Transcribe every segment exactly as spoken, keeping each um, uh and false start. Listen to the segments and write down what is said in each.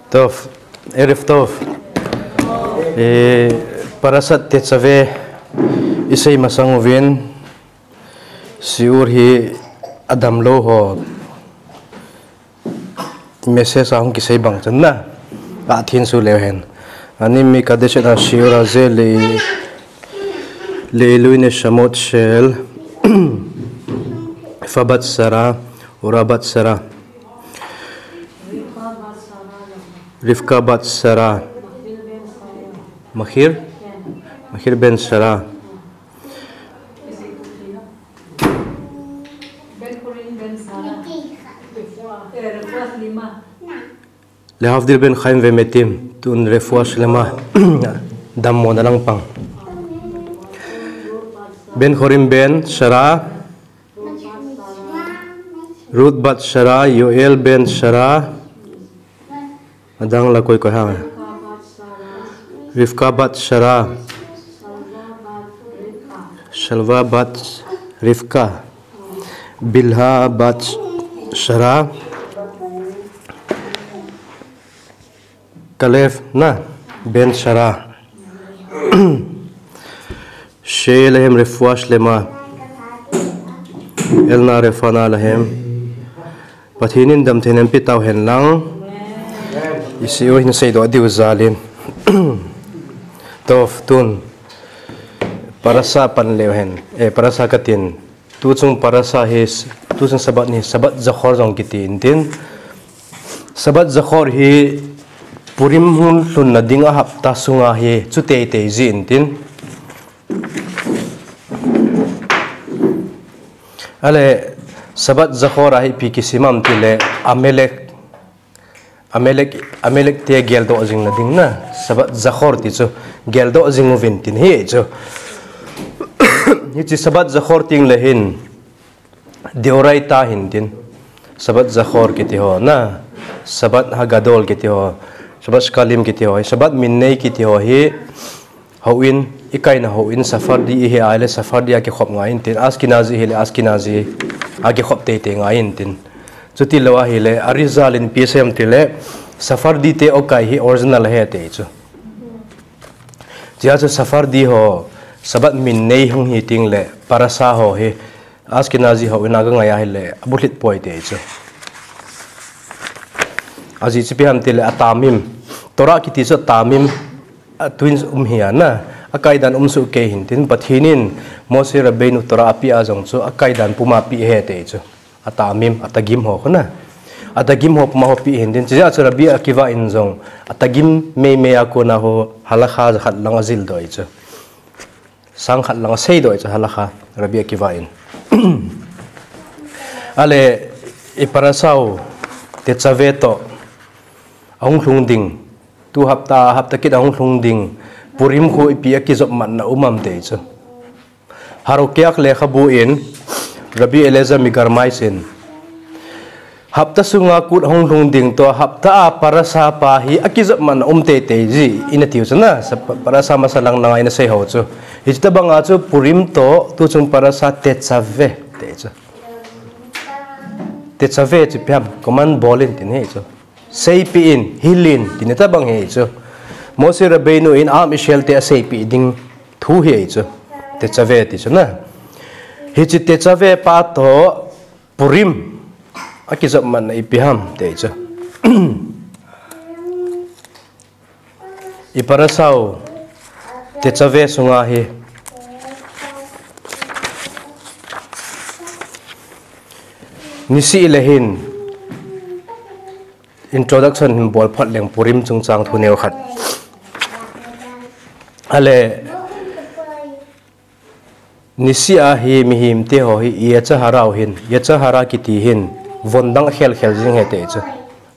Tov, Erev Tov. Eh, Parashat Tetzaveh isei masang uvin, shiur hi adamlou ho message a hung kisei bang chun na, athin su leu hen. Ani mikadesh et hashiur hazeh le, leilui neshamot shel Efa bat Sara, Ura bat Sara, Rivka bat Sara, Machir, Machir ben Sara. Lehavdil ben Chaim vemetim, tun refua shlema, dammo na lang pang. Ben Chorim ben Sara, Ruth bat Sara, Yoel ben Sara, adang la koi koi ha. Rivka bat Sara, Shalva bat Rivka, Bilha bat Sara, Kalev na ben Sara. Shei lahem refua shlema. Elna refana lahem. Pathin in damtheina pe tau hen lang. Isi o hin seidoh diu jalin. Tov tun. Parasha pan leu hen. Eh, parasha katin. Tuchung parasha hi, tuchung Sabbath ni, Sabbath Zachor jong kiti intin. Sabbath Zachor hi Purim hun lhunna ding a hapta sunga hi chu teitei ji intin. Ale Sabbath Zachor a hi ipi kisim am tile Amalek Amalek, Amalek te geldoh jing na ding na, Sabbath Zachor ti chu, geldoh jing uvin tin hi chu. Hichi Sabbath Zachor ting le hin, Deoraita hin tin, Sabbath Zachor kiti ho na, Sabbath Hagadol kiti ho, Sabbath Shkalim kiti ho, Sabbath Minnei kiti ho hi, Houin, ikaina houin Sephardi ihi a ile Sephardi a kikhop ngai intin, Ashkenazi ihi le Ashkenazi a kikhop teitei ngai intin. Chuti lou a hile, Arizal in ipi asei em tile, Sephardi te okai hi original ahi tei chu. Chia chu Sephardi ho, Sabbath Minnei hung hi ting le, parasha ho hi, Ashkenazi houin a kangai a hile, abulhit poi tei chu. Ajeh chu ipi ham tile, atamim. Torah kiti chu atamim. A twins um hi a na, a kaidan um su kei hin tin, Pathin in Moshe Rabbeinu Torah api a jong chu, a kaidan puma pi he tei chu. Atamim, atagim ho khu na. Atagim ho puma ho pi hin tin, chia chu Rabbi Akiva in jong, atagim meimei a kona ho, halakha jakhat lang ajil doh chu. Sangkhat lang asei doh chu halakha, Rabbi Akiva in. Ale, i parasha u, Tetzaveh toh, ahung lhung ding, Tu hapta, hapta kit ahung lhung ding, Purim khu ipi a kijop matna um am tei chu. Harokeach lekhabu in, Rabbi Eliezer Migarmais in, hapta sunga kut ahung lhung ding toh, hapta a parasha pa hi a kijop matna um teitei ji, ina tiu chu na, sa pa-, parasha masa lang nanga ina sei ho chu. Hichi tabang a chu Purim toh, tuchung parasha Tetzaveh tei chu. Tetzaveh chu ipi ham, command bol in tin hi chu. Seipeh in, hilin, tina tabang hi chu. Moshe Rabbeinu in Am Israel te aseipeh ding thu hi chu. Tetzaveh ti chu na. Hichi Tetzaveh pa toh Purim a kijop matna ipi ham tei chu. I parasha u Tetzaveh sunga hi nisih le hin introduction hin bol phat leng Purim chungchang thu neo khat. Ale nisih a hi mihem te ho hi Yetzer Hara u hin, Yetzer Hara kiti hin von dang khel khel jing he tei chu.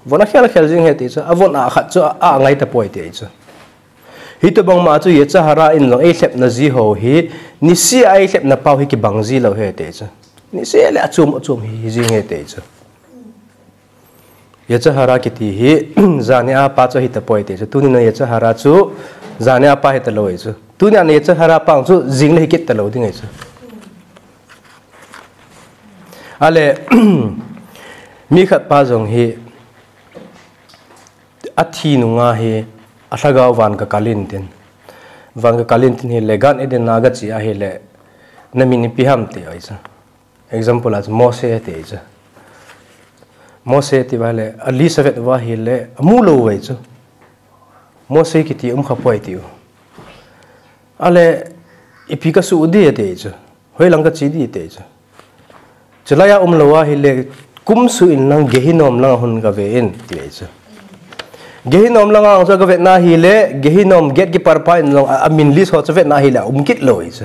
Von a khel khel jing he tei chu. A von a khat chu a, a ngai tapoi tei chu. Hitabang ma chu Yetzer Hara in jong eilhepna ji ho hi, nisih a eilhepna pau hi kibang ji lou he tei chu. Nisih le achom achom hi, hi jing he tei chu. Yetzer Hara kiti hi, jani a pa chu hitapoi tei chu. Tuni na Yetzer Hara chu, jani a pa hitalou chu. Tuni na Yetzer Hara pa chu, jing le hi kit talou ding he chu. Ale, mi khat pa jong hi, athi nunga hi alhagao van kakal in tin. Van kakal in tin hile, Gan Eden a gache ahile, namin ipi ham ti ahi chu. Example a chu Mose ti ahi chu. Mose ti uva le, a list avet uva hile, amu lou uve chu. Mose kiti um khapoi tiu. Ale, ipi kasuh ding ati chu. Hoilang kache ding ati chu. Chulai a um lou ahile, kum suh in lang Gehinom lang a hung kave in ti ahi chu. Gehinom lang a chu kavetna hile, Gehinom gatekeeper pa in jong a, amin list ho chu vetna hile, um kit lou ahi chu.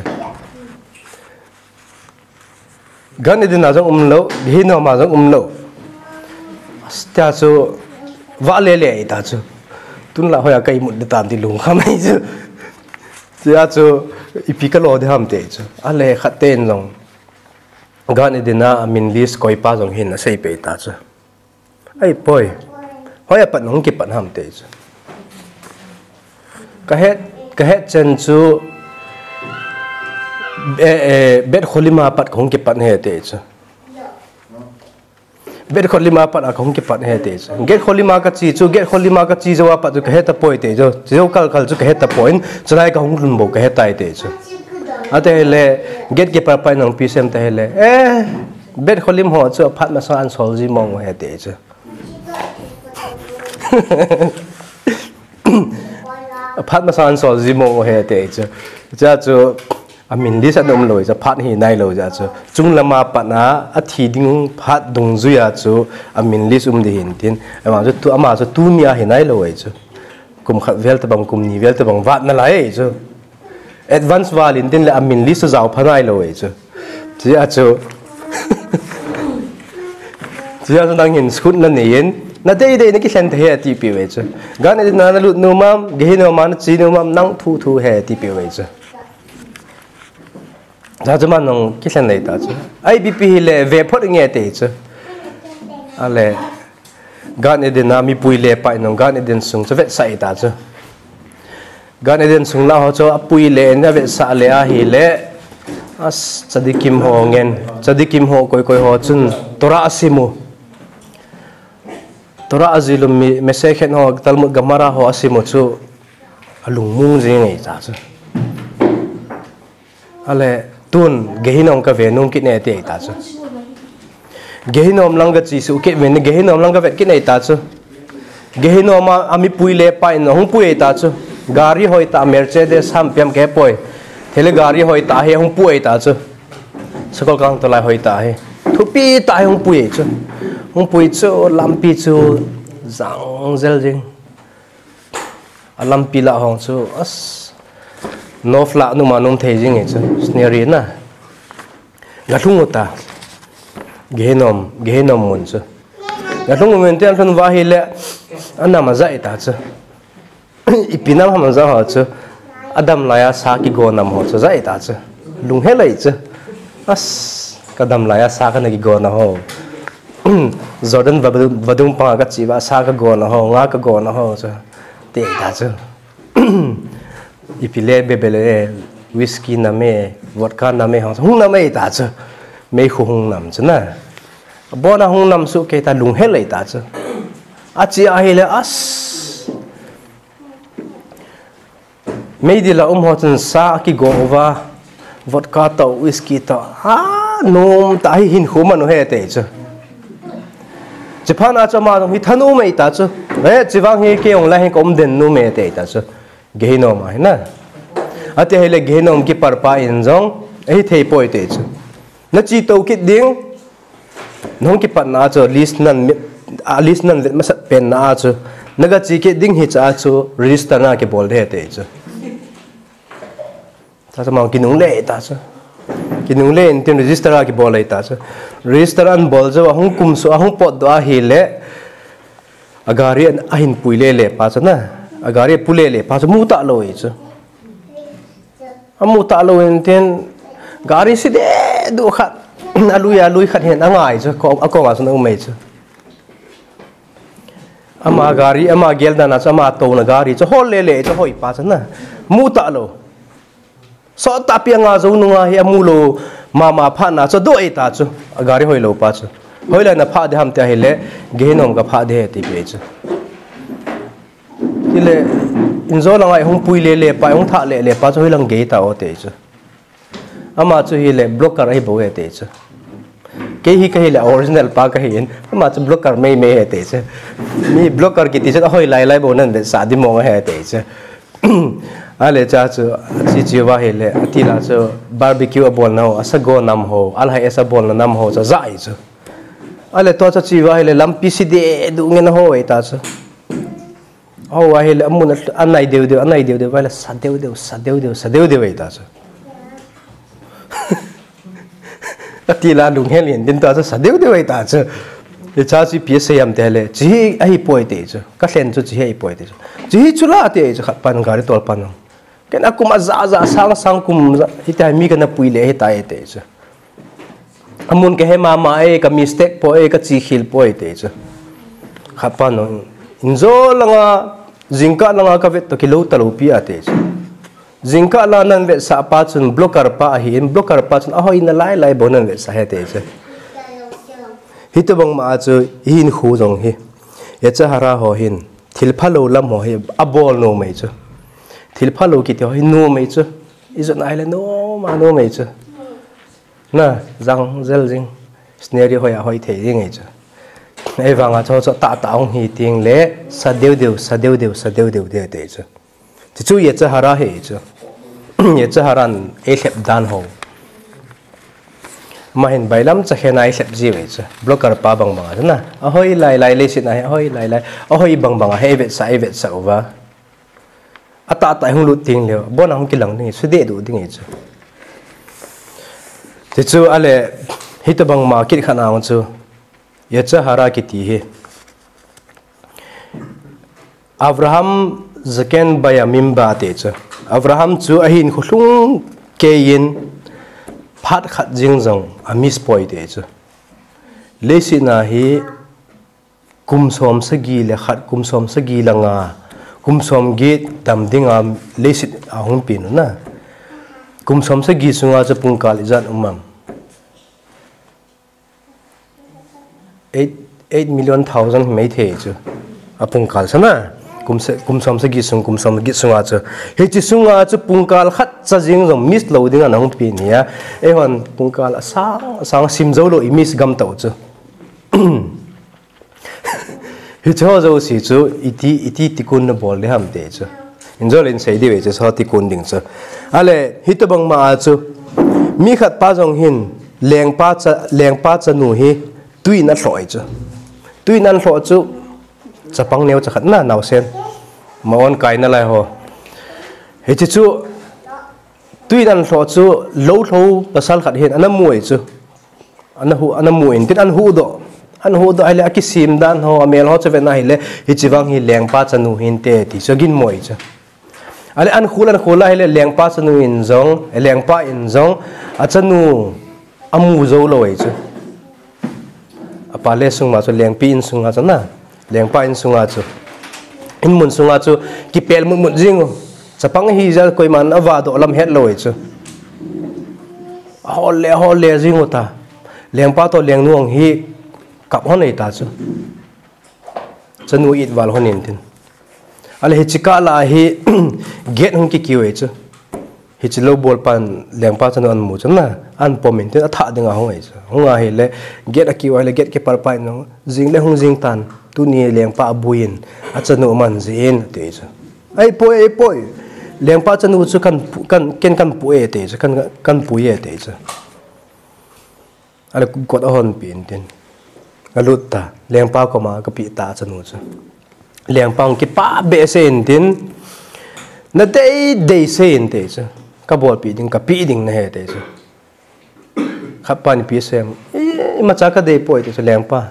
Gan Eden a jong um lou, Gehinom a jong um lou. Tia chu, vah lele ahi ta chu. Tun la hoiya ka imut ding tam ti lungkham ahi chu. Tia chu, ipi kalo ding ham ti ahi chu. Ale khat ten jong. Gan Eden a amin list koipa jong hin asei peh ta chu. Ahipoi. Hoiya pat hung kipat ham ti ahi chu. Kahet, kahet chen chu, eh, eh, Beit Cholim a pat hung kipat ahi ti ahi chu. Beit Cholim a pat a kahung kipat ahi ti ahi chu. Beit Cholim a kache chu, Beit Cholim a kache jou a pat chu kahe tapoi ti ahi chu. Jou kal kal chu kahe tapoi in, chulai kahung lhun bou kahe tai ti ahi chu. Ati hile, gatekeeper pa in jong ipi asei em ti hile. Eh, Beit Cholim ho chu aphat masa a ahin sol ji mong uve ti ahi chu. Aphat masa a ahin sol ji mong uve ti ahi chu. Tia chu, amin list a um lou ahi chu, aphat hi nai lou ahi chu. Chunglam a pat a, athi ding phat dungjui a chu, amin list um ding ahin tin. Ama chu tu, ama chu tuni a hi nai lou ahi chu. Kum khat vel tabang, kum ni vel tabang vat nalai ahi chu. Advance val in tin le amin list chu jao pha nai lou ahi chu. Tia chu. Tia chu nang hin sukna nei in, nadei dei na kilhen thei ahi ati peh uve chu. Gan Eden a nalut nom am, Gehinom a nache nom am, nang thu thu ahi ati peh uve chu. Tia chu man nang kilhen lei ta chu. Ipi pi hile ve phot nge ti ahi chu. Ale. Gan Eden a mipui le pa in jong Gan Eden sung chu avetsah ahi ta chu. Gan Eden sung lah ho chu apui le in avetsah le ahile, as, tzadikim ho ngen, tzadikim ho koi koi ho chun Torah asim u. Torah ajih lum mi, Masechet ho, Talmud Gemara ho asim u chu alungmong jing ahi ta chu. Ale, tun, Gehinom kave nom kit ne ti ahi ta chu. Gehinom lang kache suh kit uvin, Gehinom lang kavet kit ne ahi ta chu. Gehinom a, amipui le pa in ahung pui ahi ta chu. Gari hoitah Mercedes ham ipi ham kahepoi. Thile gari hoitah hi ahung pui ahi ta chu. Sakol kang tolai hoitah hi. Thupi tah hi ahung pui ahi chu. Hung pui chu, lampi chu, jang jel jing. Alampi lah hong chu, as, nop lah nom a nom thei jing ahi chu, scenery na. Galhung u ta. Gehinom, Gehinom mun chu. Galhung u mun tin alhun uva hile, anam aja ahi ta chu. Ipi nam ham aja ho chu. Adam laiya sa kigo nam ho chu aja ahi ta chu. Lunghel ahi chu. As, kadam laiya sa kana kigo na ho. Jordan vadung, vadung panga kache uva sa kago na ho, nga kago na ho chu. Ti ahi ta chu. Ipi le bebe le, whisky nam e, vodka nam e, hung, hung nam ahi ta chu. Meikhu hung nam chu na. Abona hung nam suh kei ta lunghel ahi ta chu. Ache ahile as. Meidil a um ho chun sa akigo uva, vodka toh, whisky toh, a, nom tah hi hinkho man u ahi ti chu. Chuphat a chu ama jong hi thanom ahi ta chu. Eh, chuvang hi kei jong lai hi ka um den nom e ti ta chu. Gehinom a hi na. Ati hile Gehinom keeper pa in jong, ahi thei poi ti chu. Nache tou kit ding, nahung kipatna a chu list nan, a list nan vet masat penna a chu. Naga che kit ding hiche a chu register na kibol ding ahi ti chu. Tia chu ama kinungle ta chu. Kinungle in tin register a kibol ahi ta chu. Register ahin bol jou a hung kum suh a hung potdoh ahile. Agari ahin pui lele pa chu na. Agari pu lele pa chu mu talou ahi chu. Amu talou in tin, gari side duh khat, alui, alui khat hin angai chu, ko-, akoma chun aum e chu. Ama gari, ama gel dan a chu, ama touna gari chu, hol lele chu, hoi pa chu na. Mu talou. Sot tahpi anga jou nunga hi amu lou mama phat na chu, adoh e ta chu, agari hoi lou pa chu. Hoilai na phah ding ham ti ahile, Gehinom kaphah ding ahi ti pe chu. Hile, injo langa ihung pui lele pa, ihung thah lele pa chu hoilang gei ta o ti chu. Ama chu hile blocker ahi bou e ti chu. Kei hi kahi le original pa kahi in. Ama chu blocker mei mei e ti chu. Mi blocker kiti chu ahoi lai lai bou nan vetsah di mong ahi ti chu. Ale cha chu, chi chi va hile, atila chu barbecue abol na ho, asago nam ho, alhai esa bol na nam ho, cha za i chu. Ale to cha chi va hile, lampi si de du ngen ho e ta chu. Ho ahile, amun a, anai deu deu, anai deu deu, va le sa deu deu, sa deu deu, sa deu deu e ta chu. Atila lunghel in din ta chu sa deu deu ai ta chu. Icha chu ipi asei ham tile, chi hi ahi poi ti chu. Ka hlen chu chi hi ahi poi ti chu. Chi hi chu la ti chu khat pan gari tol pan. Ken akum aja ja sang sang kum ja, hita mi kana pui le hita e ti chu. Amun kahe mama e, ka mistake poi e, ka chi khel poi ti chu. Khat pan injo langa, jingkah langa ka vet to kilou talou pi a ti chu. Jingkah la nan vetsah pa chun blocker pa ahi in, blocker pa chun ahoi na lai lai bou nan vetsah e ti chu. Hitobang ma a chu ihin khu jong hi. Yetzer hara ho hin, thil phalou lam ho hi, abol nom e chu. Thil phalou kiti ho hi nom e chu. Ijot na hile nom a nom e chu. Na, jang jel jing. Scenery hoi a hoi thei jing e chu. Ei vanga chu chu tah tah hung hi ting le, sa deu deu, sa deu deu, sa deu deu de ti chu. Ti chu Yetzer hara hi chu. Yetzer hara in ei lhep dan ho. Ama hin bailam cha khen a ei lhep ji ve chu. Blocker pa bang bang a na. Ahoi lai lai leiset a hi, ahoi lai lai. Ahoi bang bang a hi, ei vetsah, ei vetsah uva. Atah tah hung lut ting le, bon a hung kilang ding, su de du ding chu. Ti chu ale, hitobang ma kit khat a chu. Yetzer hara kiti hi. Avraham zaken bayamim ba ti chu. Avraham chu ahin khu lhung kei in phat khat jing jong a miss poi ti chu. Leiset a hi kum som sagi le khat, kum som sagi le nga, kum som get dam dinga leiset a hung pen u na. Kum som sagi sunga chu pungkal ijat um am. Eight, eight million thousand hi mai thei chu. A pungkal sa na. Kum se, kum som sagi sung, kum som get sunga chu. Hichi sunga chu pungkal khat cha jing jong miss lou dinga na hung pen hi a. Eihon pungkal asang, asang sim jou lou i miss gam tau chu. Hiche ho jouse chu iti, iti tikun na bol ding ham ti chu. Injo le in sei diu ve chu, so tikun ding chu. Ale, hitobang ma a chu. Mi khat pa jong hin, lengpa cha, lengpa chanu hi, tui in alhoh e chu. Tui in alhoh chu, chapang neo cha khat na, naosen. Ma on kai na lai ho. Hiche chu, tui in alhoh chu, lou lhou pasal khat hin, ana mu e chu. Ana hu, ana mu in tin ana hudoh. Ana hudoh ahile akisim dan ho, amel ho chu vet na hile, hichi vang hi lengpa chanu hinte ti chu agin mo e chu. Ale ana khul, ana khul ahile lengpa chanu in jong, eh, lengpa in jong, achanu amu jou lou e chu. Apa le sung ma chu lengpi in sunga chu na. Lengpa in sunga chu. In mun sunga chu kipel mut mut jing u. Chapang hi ja koiman ava doh lam het lou e chu. Ahol le, ahol le jing u ta. Lengpa to lengnu hi kap hon e ta chu. Chanu it val hon in tin. Ale hichi kah la hi gate hung kikiu e chu. Hichi lou bol pan lengpa chanu ana mu chu na, ana pom in tin athah dinga hung e chu. Hung ahile gate akiu ahile gate keeper pa in jong jing le hung jing tan. Tuni lengpa abui in achanu man ji in ati chu. Ei poi, ei poi. Lengpa chanu chu kan pu-, kan, ken kan pu e ati chu. Kan, kan pu e ati chu. Ale kot ahon pi in tin. Alut ta, lengpa koma kape ta chanu chu. Lengpa hung kipah behseh in tin. Na dei dei sei in ati chu. Ka bolpi ding, kape ding nahi ati chu. Khat pan ipi asei em. I, imacha ka dei poi ati chu lengpa.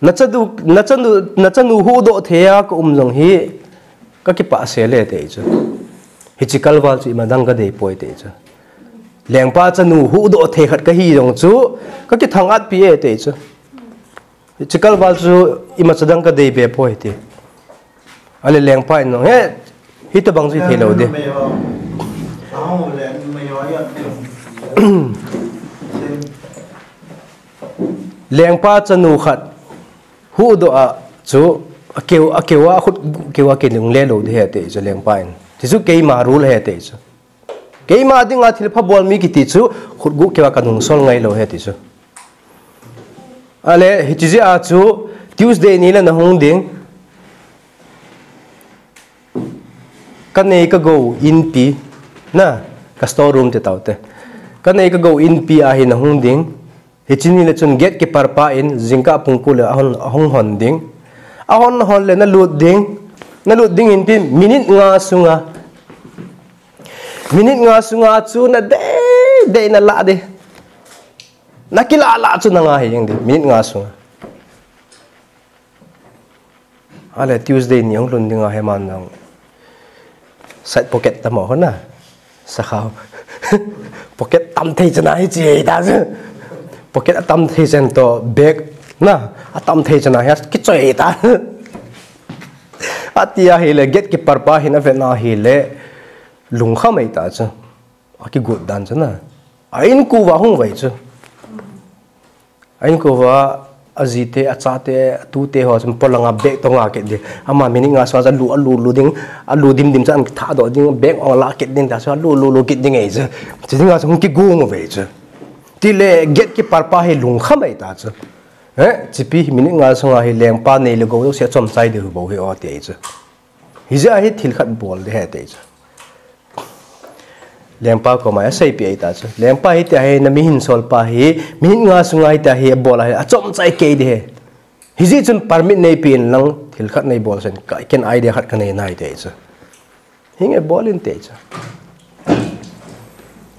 Na chanu, na chanu, na chanu hudoh thei a ka um jong hi ka kipah sel e ati chu. Hichi kalval chu imadang ka dei poi ati chu. Lengpa chanu hudoh thei khat kahi jong chu, ka kithang-at pi e ati chu. Hichi kalval chu imacha dang ka dei be poi ati. Ale lengpa in jong, he, hitobang chu thei lou de. Lengpa chanu khat hudoh a chu Akeu, akeu a khut keu a kinung le lou ding ahi ati chu lengpa in. Ti chu keima rule ahi ati chu. Keima dinga thilpha bol mi kiti chu khut gu keu a kanung sol ngai lou ahi ati chu. Ale, hiche jeh a chu Tuesday ni le nahung ding. Kanei kagou inpi. Na, ka store room ti taute. Kanei kagou inpi a hi nahung ding. Hiche ni le chun gatekeeper pa in jingkah pung ko le ahung, ahung hon ding. Ahon hon le nalut ding. Nalut ding in tin minute nga sunga. Minute nga sunga chu nadei, dei nalah ding. Nakilah lah chu nanga hi jeng ding. Minute nga sunga. Ale Tuesday ni hung lhun ding ahi man jong. Side pocket tamo ho na. Sakhao. Pocket tam thei chana hi chi ta chu. Pocket atam thei chan to bag na. Atam thei chana hi kichoi ta. Ati ahile gatekeeper pa hin avet na hile lungkham ahi ta chu. Akigot dan chu na. A inkuva hung vai chu. A inkuva ajite, achate, atute ho chun polanga bag to nga kit ding. Ama minute nga sunga alu, alu, lu ding, alu dim dim chan thadoh ding, bag ong la kit ding ta chu, alu, lu, lu kit ding ahi chu. Chi dinga chu hung kigung vai chu. Tile gatekeeper pa hi lungkham ahi ta chu. Eh, chipi minute nga sunga hi lengpa nei le gou jouse achom chai ding bou hi o ti ahi chu. Hijeh a hi thil khat bol ding ahi ati chu. Lengpa koma aseipi ahi ta chu. Lengpa hitia hi namihin solpa hi minute nga sunga hitia hi abol a hi achom chai kei ding ahi. Hijeh chun permit neipe in lang thil khat neibol sen ka ken idea khat kanei nai ati chu. Hinge bol in ati chu.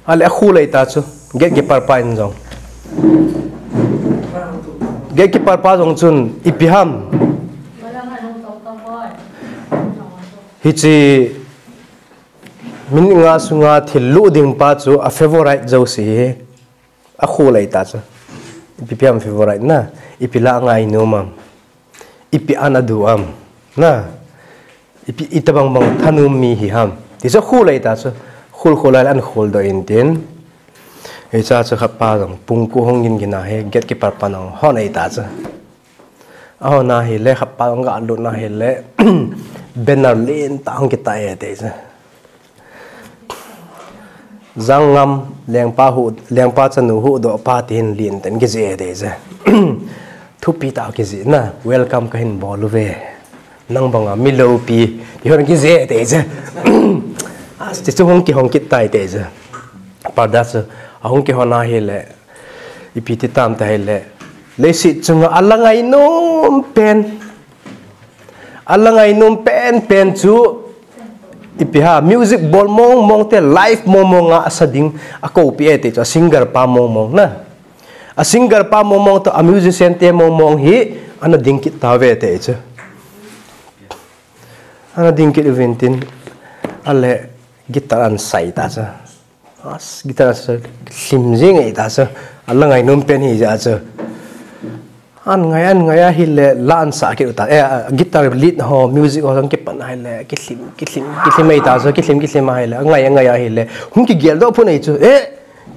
Ale akhul ahi ta chu. Gatekeeper pa in jong. Gatekeeper pa jong chun ipi ham. Hiche minute nga sunga thil lut ding pa chu a favorite jouse hi akhul ahi ta chu. Ipi pi ham favorite na. Ipi la ngainom am. Ipi ana du am. Na. Ipi itobang bang thanom mi hi ham. Ti chu akhul ahi ta chu. Khul khul a le akhul doh in tin. Hiche chu khat pa jong pung ko hung gin gin a hi gatekeeper pa jong hon ahi ta chu. Ahon ahile khat pa jong ga lut na hile banner lentah hung kitai e ati chu. Jangngam lengpa hu, lengpa chanu huhdoh pa tin lentah in kijih e ati chu. Thupi tah kijih na welcome kahin bol uve. Nang banga mi loupi ti hon kijih e ati chu. Ati chu hung kihong kit tai ati chu. Parda chu ahung kihon ahile. Ipi ti tam tahile. Leiset chunga ala ngainom pen. Ala ngainom pen pen chu. Ipi ham music bol mong mong te live mong mong a asa ding. Akoupi e ati chu a singer pa mong mong na. A singer pa mong mong to a musician te mong mong hi. Ana ding kit tauve ati chu. Ana ding kit uvin tin. Ale guitar ana sai ta chu. As, guitar sa lhim jing ahi ta chu. Ala ngainom pen hijeh a chu. An ngai, an ngai ahile la ana sa kit uta. Eh, guitar lead ho, music ho jong kipan ahile. Kilhim, kilhim, kilhim ahi ta chu. Kilhim, kilhim ahile. Angai, angai ahile. Hung kigeldoh phun ahi chu. Eh,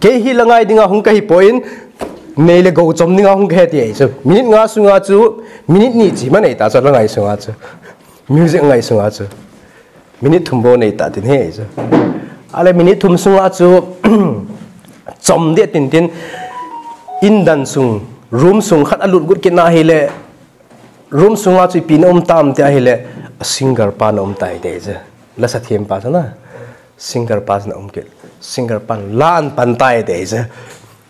kei hi la ngai dinga hung kahi poi. Nei le gou chom dinga hung kahi ti ahi chu. Minute nga sunga chu. Minute ni chi man ahi ta chu. La ngai sunga chu. Music ngai sunga chu. Minute thum bou nei ta tin he chu. Ale minute thum sunga chu chom deh tin tin in dan sung, room sung khat alut got kit na hile room sunga chu ipi na um tam ti ahile a singer pa na um tai ati chu. La sa them pa chu na. Singer pa chu na um kit. Singer pan la ana pan tai ati chu.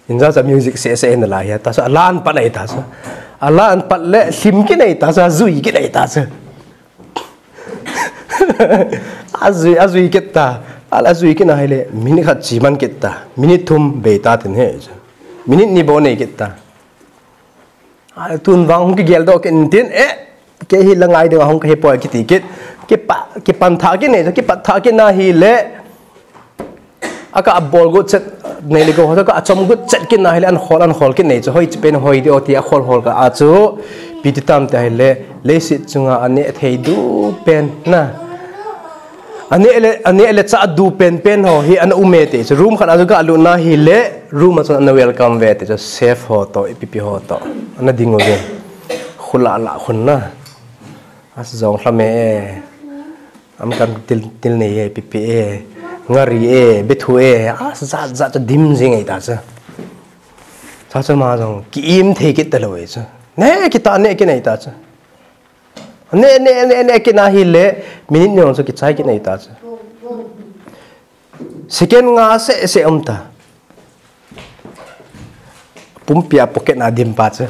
Inja cha music se se in la hi ta chu la ana pan ahi ta chu. A la ana pan le lhim kit ahi ta chu, jui kit ahi ta chu. Ajui, ajui kit ta. Al ajui kit na hile, minute khat chi man kit ta. Minute thum bei ta tin he. Minute ni bou nei kit ta. Al tun vang hung kigeldoh kit in tin, eh, kei hi la ngai dinga hung kahi poi kiti kit. Kipa, kipan tha kit nei, kipat tha kit na hile. Aka abol got chet nei le gou ho, aka achom got chet kit na hile, an khol, an khol kit nei chu, hoi chi pen hoi di o ti akhol khol ka a chu, ipi ti tam ti ahile, leiset chunga aneh thei du pen na. Aneh le, aneh le cha du pen pen ho hi ana um e ti chu, room khat a chu ga lut na hile, room a chun ana welcome ve ti chu, chef ho to, ipi pi ho to, ana ding uve. Khula la khun na. As jong hlame e. Am kan til, til nei e, pipi e. Ngari e, bethu e. As jat jat chu dim jing ei ta chu. Sa chu ma jong ki im thei kit ta lo ei chu. Ne kita ne ki nei ta chu. Ne, ne, ne, ne, kina hi le, minute ni jong chu kichai kit nei ta chu. Second nga se, se um ta. Pumpi a pocket na dim pa chu.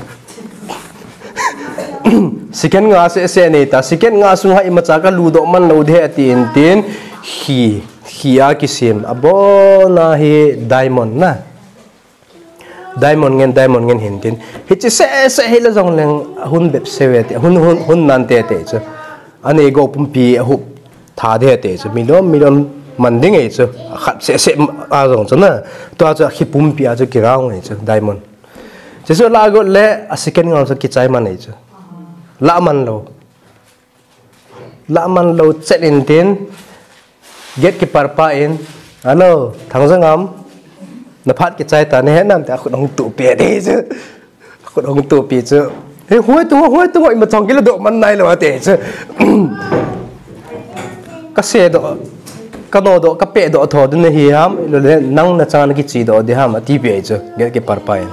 Second nga se, se nei ta. Second nga sung ha imacha ka ludoh man lo de ati in tin. Hi, hi a kisim. Abona hi diamond na. Diamond ngen, diamond ngen hin tin. Hichi se, se hi la jong leng hun bep se ve ti. Hun, hun, hun nan te te chu. Anei go pumpi a hup tha de te chu. Million, million man ding ei chu. Khat se, se a jong chu na. Tua chu khi pumpi a chu ki round ei chu. Diamond. Chu chu la go le a second nga chu kichai man ei chu. La man lo. La man lo chet in tin, gatekeeper pa in, "Hello, Thangjangam, na phat kichai ta, na he nam?" te a khut hung tuh pe de chu. A khut hung tuh pe chu. "He, huai tu, huai tu, ima chong kila doh man nai lo," ate chu. "Ka se doh, ka no doh, ka pe doh tho dun na hi ham, lo le nang na chang na kichi doh de ham," ati pe chu, gatekeeper pa in.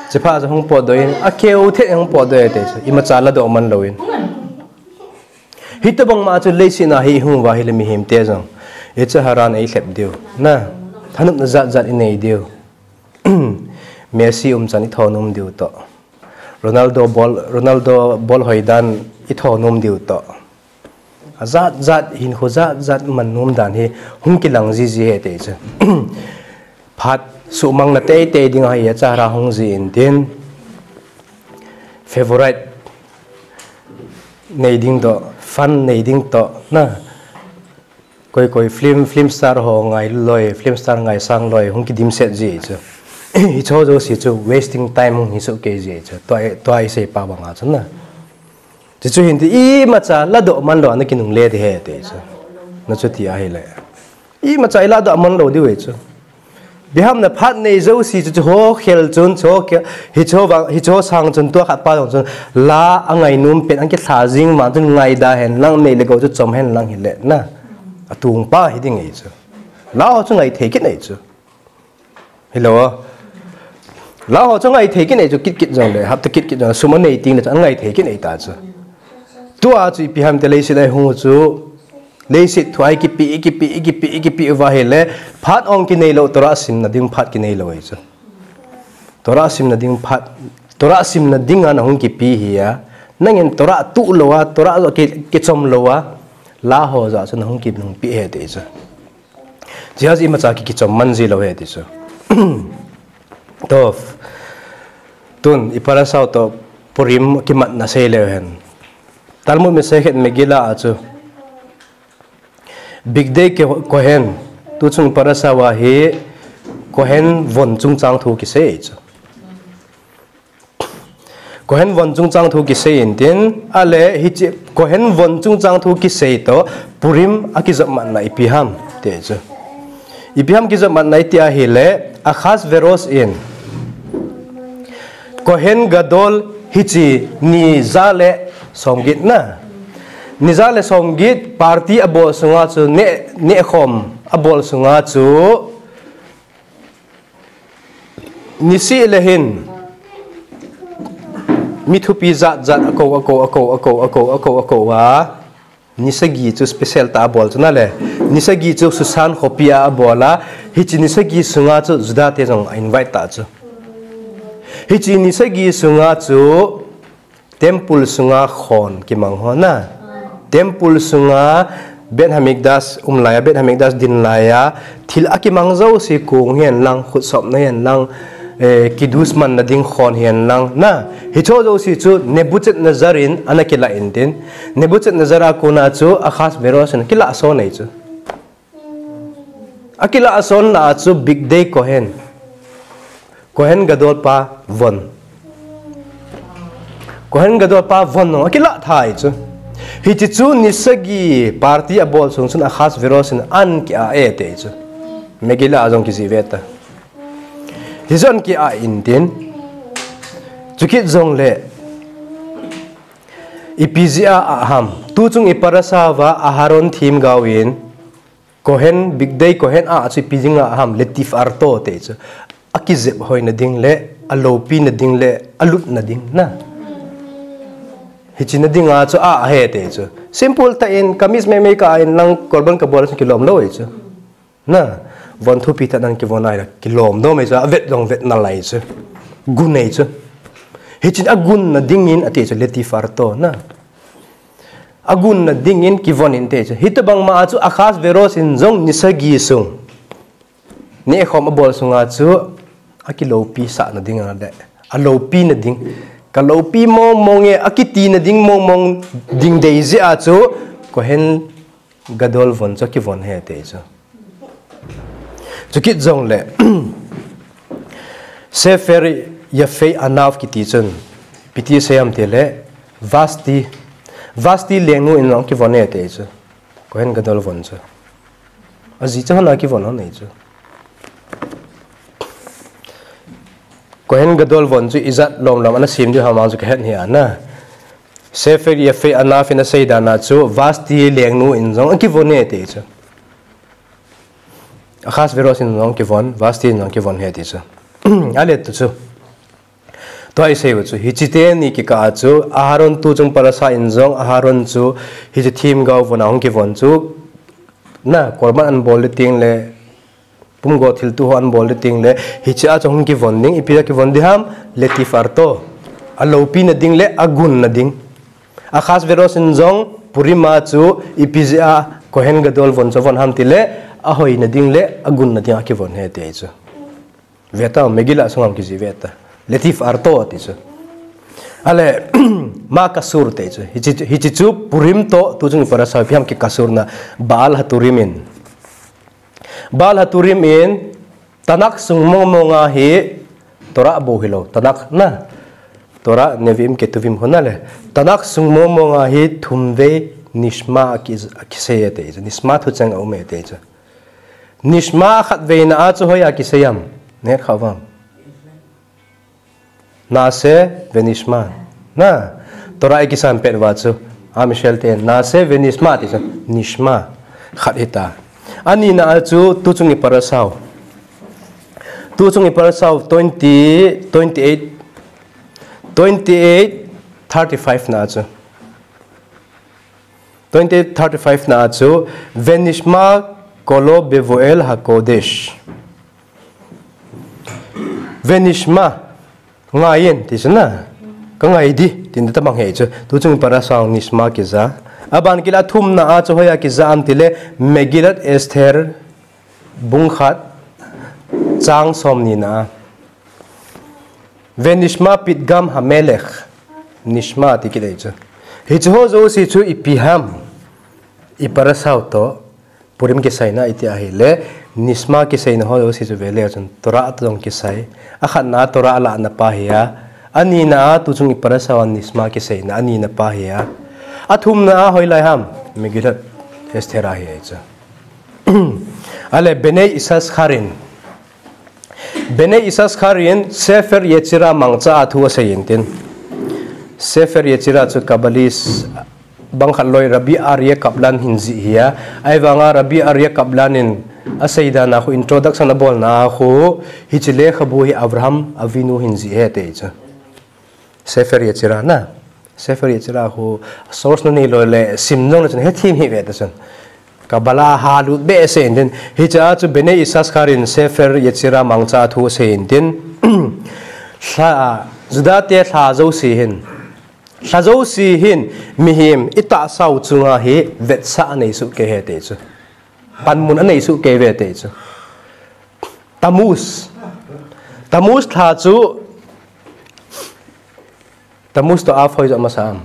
Chipha chu hung pot doh in, a keu the hung pot doh ate chu. Imacha la doh man lo in. Hitobang ma chu leiset a hi hung uva hi le mihem te jong. Icha haran ei lhep diu. Na, thanopna jat jat i nei diu. Messi um chan i tho nom diu to. Ronaldo bol, Ronaldo bol hoi dan i tho nom diu to. A jat jat hin khu jat jat man nom dan hi hung kilang ji ji he te chu. Phat sumang na tei tei ding a hi a cha ra hung ji in tin. Favorite nei ding to, fan nei ding to, na. Koi koi film, film star ho ngai loi, film star ngai sang loi, hung kidim set ji chu. Hi cho jo si chu wasting time hung hi so ke ji chu. Tua, tua i sei pa banga chu na. Chu chu hin ti imacha la doh man lo na kinung le ti he te chu. Na chu ti a hi le. Imacha i la doh man lo diu e chu. Biham na phat nei jo si chu, chu ho khel chun, chu ho khel, hi chu ho vang, hi chu ho sang chun, tua khat pa jong chun, la a ngai nom pen, ang kithla jing ma chun ngai da hen lang, nei le go chu chom hen lang hi le, na. A tung pa hi ding ei chu. La ho chu ngai thei kit nei chu. Hi lo. La ho chu ngai thei kit nei chu, kit kit jong le, hap ta kit kit jong, sum a nei ting le chu, a ngai thei kit nei ta chu. Tua chu ipi ham te leiset a i hung chu, leiset thu a i kipe, i kipe, i kipe, i kipe uva hi le, phat ong kinei lo, Torah simna ding phat kinei lo ei chu. Torah simna ding phat, Torah simna ding a na hung kipe hi a, nangin Torah tu lo a, Torah jo ki, kichom lo a, la ho ja chu na hung ki, hung pe he te chu. Jihaz imacha ki, kichom man ji lo he ti chu. To, tun, i parasha u to Purim kimatna sei leu hen. Talmud Masechet Megillah a chu. Bigdei Kohen, tu chung parasha uva hi Kohen von chungchang thu kisei chu. Kohen von chungchang thu kisei in tin, a le hichi Kohen von chungchang thu kisei to Purim a kijop matna ipi ham te chu. Ipi ham kijop matna i ti a hi le Achashverosh in. Kohen Gadol hichi ni ja le som get na. Ni ja le som get party a bol sunga chu ne, ne khom a bol sunga chu Nisi le hin mi thupi jat jat a ko, a ko, a ko, a ko, a ko, a ko, a ko, a. Ni sagi chu special ta a bol chu na le. Ni sagi chu Susan khopi a a bol a. Hichi ni sagi sunga chu Juda te jong a invite ta chu. Hichi ni sagi sunga chu Temple sunga khon kimang ho na. Temple sunga Beit Hamikdash um lai a, Beit Hamikdash din lai a, thil a kimang jouse kong hihen lang, khutsopna hihen lang, eh, kiddush manna ding khon hihen lang na. Hicho jouse chu Nebuchadnezzar in ana kilah in tin. Nebuchadnezzar a kona chu Achashverosh in kilah son ei chu. A kilah a son na a chu Bigdei Kohen. Kohen Gadol pa von. Kohen Gadol pa von nong a kilah thai chu. Hichi chu ni sagi party a bol sung chun Achashverosh in an ki a e te chu. Megillah a jong kijih ve ta. Hichun ki a in tin. Chukit jong le. Ipi jeh a ham. Tuchung i parasha uva Aharon themgao in Kohen, Bigdei Kohen a chu ipi jeh a ham, letif arto ati chu. Akijep hoina ding le, aloupina ding le, alutna ding na. Hichena dinga chu a ahi ati chu. Simple tah in, kameez meimei kah in lang korban kabol chu kilom lou ahi chu. Na, von thupi tah in kivon ahile, kilom nom ahi chu, avet jong vet nalai chu. Gun ahi chu. Hichea agunna dingin ati chu, letif arto na. Agunna dingin kivon in ati chu. Hitobang ma a chu Ahashverosh in jong ni sagi sung. Nehkhom abol sunga chu akiloupi sahna ding a le. Aloupina ding. Kaloupi mong mong e, akitina ding mong mong ding dei jeh a chu. Kohen Gadol von chu akivon ahi ati chu. Chukit jongle, Sefer Yafei Anav kiti chun, ipi ti asei em tile, Vashti, Vashti lengnu in jong kivon ahi ati chu. Kohen Gadol von chu. Ajeh chu hon a kivon hon ahi chu. Kohen Gadol von chu ijat lom lom ana sem diu ham vang chu kahet hih e na. Sefer Yafei Anav in asei dan a chu Vashti lengnu in jong akivon ahi ati chu. Ahashverosh in jong kivon, Vashti in jong kivon ahi ati chu. Ale tu chu. Tua isei u chu, hiche teni kikah a chu, Aharon tuchung parasha in jong, Aharon chu, hiche themgao von a hung kivon chu, na, korban anabol ding teng le, pumgo thilto ho anabol ding teng le, hichea chu hung kivon ding, ipi a kivon ding ham, letif arto. Aloupina ding le, agunna ding. Ahashverosh in jong, Purim a chu, ipi jeh a, Kohen Gadol von chu avon ham tile, ahoina ding le, agunna ding a kivon ahi ati chu. Veta, Megillah sunga kijih veta. Letif arto ati chu. Ale, ma kasur ati chu. Hiche, hiche chu Purim to, tuchung i parasha ipi ham kikasur na Baal Haturim in. Baal Haturim in, Tanakh sung mong mong a hi Torah bou hilou. Tanakh na. Torah Nevi'im Ketuvim ho na le. Tanakh sung mong mong a hi thum vei nishma aki, akisei ati chu. Nishma thucheng aum ati chu. Nishma khatveina a chu hoiya kisei em? Nahet kha uvem? Na'aseh ve'nishma. Na, Torah ikisan pet uva chu. Am Israel ten, na'aseh ve'nishma ti chu. Nishma. Khat hita. Anina a chu tuchung i parasha u. Tuchung i parasha u twenty, twenty-eight, twenty-eight, thirty-five na chu. Twenty-eight thirty-five na chu, Ve'nishma kolo bevo'el hakodesh. Ve'nishma, ngaiyin, ti chu na. Kangai ding, tin tabang ahi chu. Tuchung parasha u nishma kija. Aban kit a thumna a chu hoiya kija em tile, Megillat Esther, bung khat, chang somni na. Ve'nishma ptgam hamelech, nishma ti kit ahi chu. Hiche ho jouse chu ipi ham, i parasha u to, Purim kisaina iti ahile, nishma kisaina ho jouse chu vele chun, Torah to jong kisai, akhatna Torah alahna pa hi a, anina a tuchung i parasha u a nishma kisaina, anina pa hi a, athumna a hoilai ham, Megillat Esther ahi chu. Ale, Bnei Yissacharin, Bnei Yissacharin in Sefer Yetzirah mangcha a thu asei intin. Sefer Yetzirah chu Kabbalist bang khat loi Rabbi Aryeh Kaplan hin jih ahi a. Ahivanga Rabbi Aryeh Kaplan in asei dan a khu introduction abolna a khu hiche lekhabu hi Avraham Avinu hin jih ahi ati chu. Sefer Yetzirah na. Sefer Yetzirah khu source nanei lou le sim jong le chun hethem hih ve ta chun. Kabbalah a halut behseh intin. Hiche a chu Bnei Yissacharin Sefer Yetzirah mangcha thu asei intin. Lha, Juda te lha jouse hin. Lha jouse hin mihem itahsa u chunga hi vetsah anei soh kei ahi ati chu. Panmun anei soh kei ve ati chu. Tammuz. Tammuz lha chu, Tammuz to Av hoijoh masa em?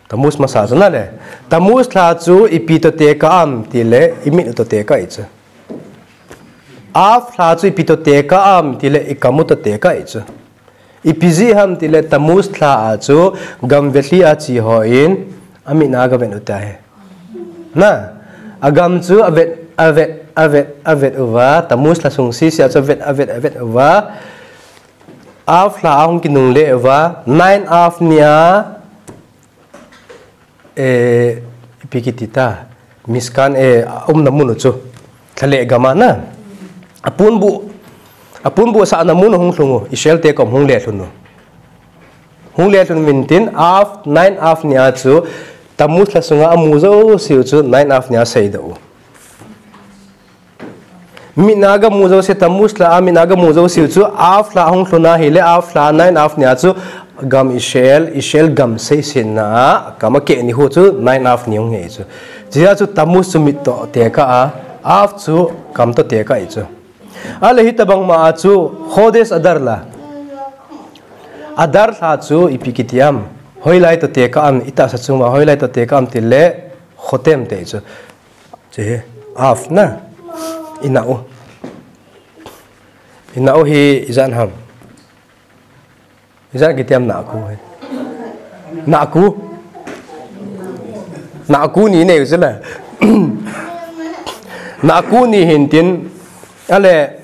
Tammuz masa chu na le. Tammuz lha chu ipi to tekah em tile, imit u to tekah ahi chu. Av lha chu ipi to tekah em tile, ikam u to tekah ahi chu. Ipi jeh ham tile Tammuz lha a chu gam vetli a che ho in amitna agavet u tai. Na, agam chu avet, avet, avet, avet uva, Tammuz lha sung sese a chu avet, avet, avet uva, Av lha a hung kinungle uva, nine Av ni a, Eh, ipi kiti ta, Mishkan, eh, a umna mun u chu. Thlaleh gam a na. Apunbuh, apunbuh sahna mun u hung lhung u, Israel te kom hung le lhun u. Hung le lhun uvin tin, Av, nine Av nia chu, Tammuz lha sunga amu jouse u chu, nine Av nia seidoh u. Mitna gamu jouse, Tammuz lha a mitna gamu jouse u chu, Av lha hung lhun ahile, Av lha nine Av nia chu, gam Israel, Israel gam seisetna a, gam akeh ni khu chu, nine Av ni hung hi chu. Chujeh chu Tammuz chu mit toh tekah a, Av chu gam toh tekah hi chu. Ahile hitobang ma a chu, Chodesh Adar la. Adar lha chu ipi kiti am. Hoilai toh tekah am, itahsa chunga hoilai toh tekah am tile, Chodesh te chu. Chu hi, Av na. Ina u. Ina u hi ijat ham. Ijat kiti am, Naku hi. Naku. Naku ni nei u chu la. Naku ni hin tin, ahile,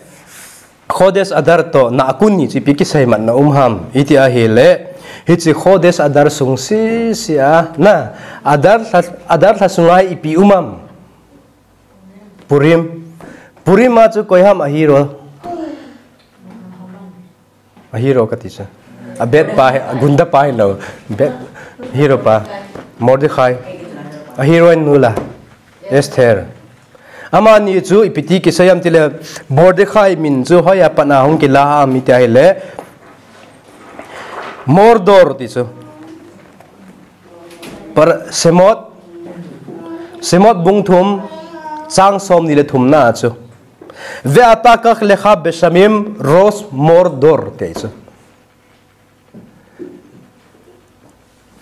Chodesh Adar toh Naku ni chu ipi kiseimatna um ham iti ahile, hiche Chodesh Adar sung sese a, na, Adar lha, Adar lha sunga ipi um am. Purim. Purim a chu koi ham a hero. A hero kati chu. A bad pa hi, a gunda pa hilou. Bad hero pa. Mordecai. A heroine nu la. Esther. Amani chu ipi ti kisei am tile, Mordecai min chu hoiya pat a hung kila ham iti ahile, Mordor ti chu. Par Shemot, Shemot bung thum, chang somni le thumna chu. Ve'ata kach lecha beshamim rosh Mordor ti chu.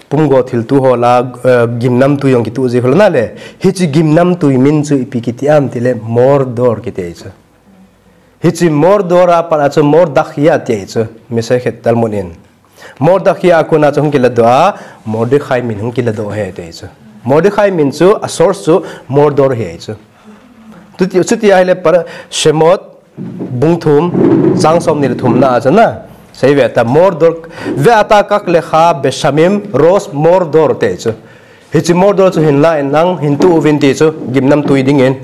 Pumgo thilto ho la, eh, gimnamtui jong kitoh ji ho la na le. Hiche gimnamtui min chu ipi kiti am tile Mordor kiti chu. Hiche Mordor a pat a chu Mordechai ati chu. Masechet Talmud in. Mordechai a kona chu hung kiladoh a, Mordecai min hung kiladoh ahi ti chu. Mordecai min chu a source chu Mordor ahi chu. Chuti, chuti ahile par Shemot, bung thum, chang somni le thumna a chu na. Seive ta Mordor, ve'ata kach lecha beshamim rosh Mordor ti chu. Hiche Mordor chu hin la in lang, hin toh uvin ti chu, gimnamtui dingin.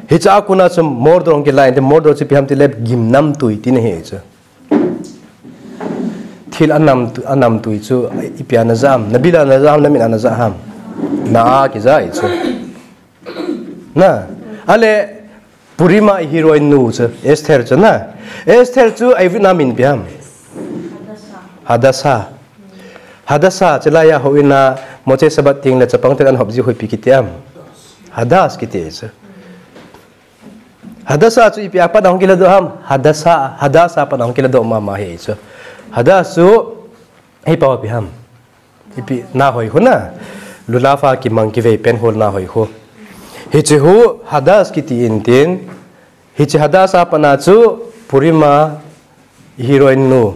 Hiche a kona chu Mordor hung kila in ti, Mordor chu ipi ham tile gimnamtui tina ahi chu. Thil anam, anamtui chu ipi a naja ham, nabil a naja ham, namit a naja ham. Na a kija ahi chu. Na, ahile Purim a heroine nu chu, Esther chu na. Esther chu a Ivrit a min ipi ham. Hadassah. Hadassah, chulai a houin a Motzei Shabbat teng le chapang ten ana hop ji hu ipi kiti am. Hadass kiti chu. Hadassah chu ipi a pat a hung kiladoh ham. Hadassah, Hadassah a pat a hung kiladoh mama ahi chu. Hadass chu, hi pa ipi ham. Ipi nahoi khu na. Lulav a kimang kivei pen hol nahoi khu. Hiche hu Hadass kiti in tin. Hiche Hadass a pat a chu Purim a heroine nu.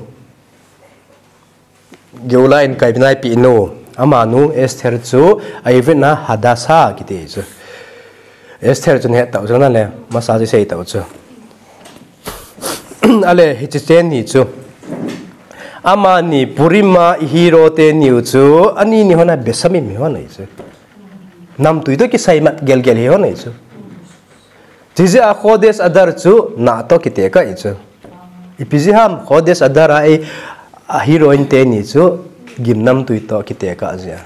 Geula in kaibinai pi nu. Amanu Esther chu a Ivrit a Hadassah kiti chu. Esther chu nahet tau chu na le. Masa chu sei tau chu. Ahile, hiche teni chu. Amani Purim a hero teni u chu, ani ni hon a beshamim hi hon ahi chu. Namtui toh kiseimat gelgel hi hon ahi chu. Chujeh a Chodesh Adar chu na toh kitekah ahi chu. Ipi jeh ham Chodesh Adar a, a heroine teni chu gimnamtui toh kitekah jeh a.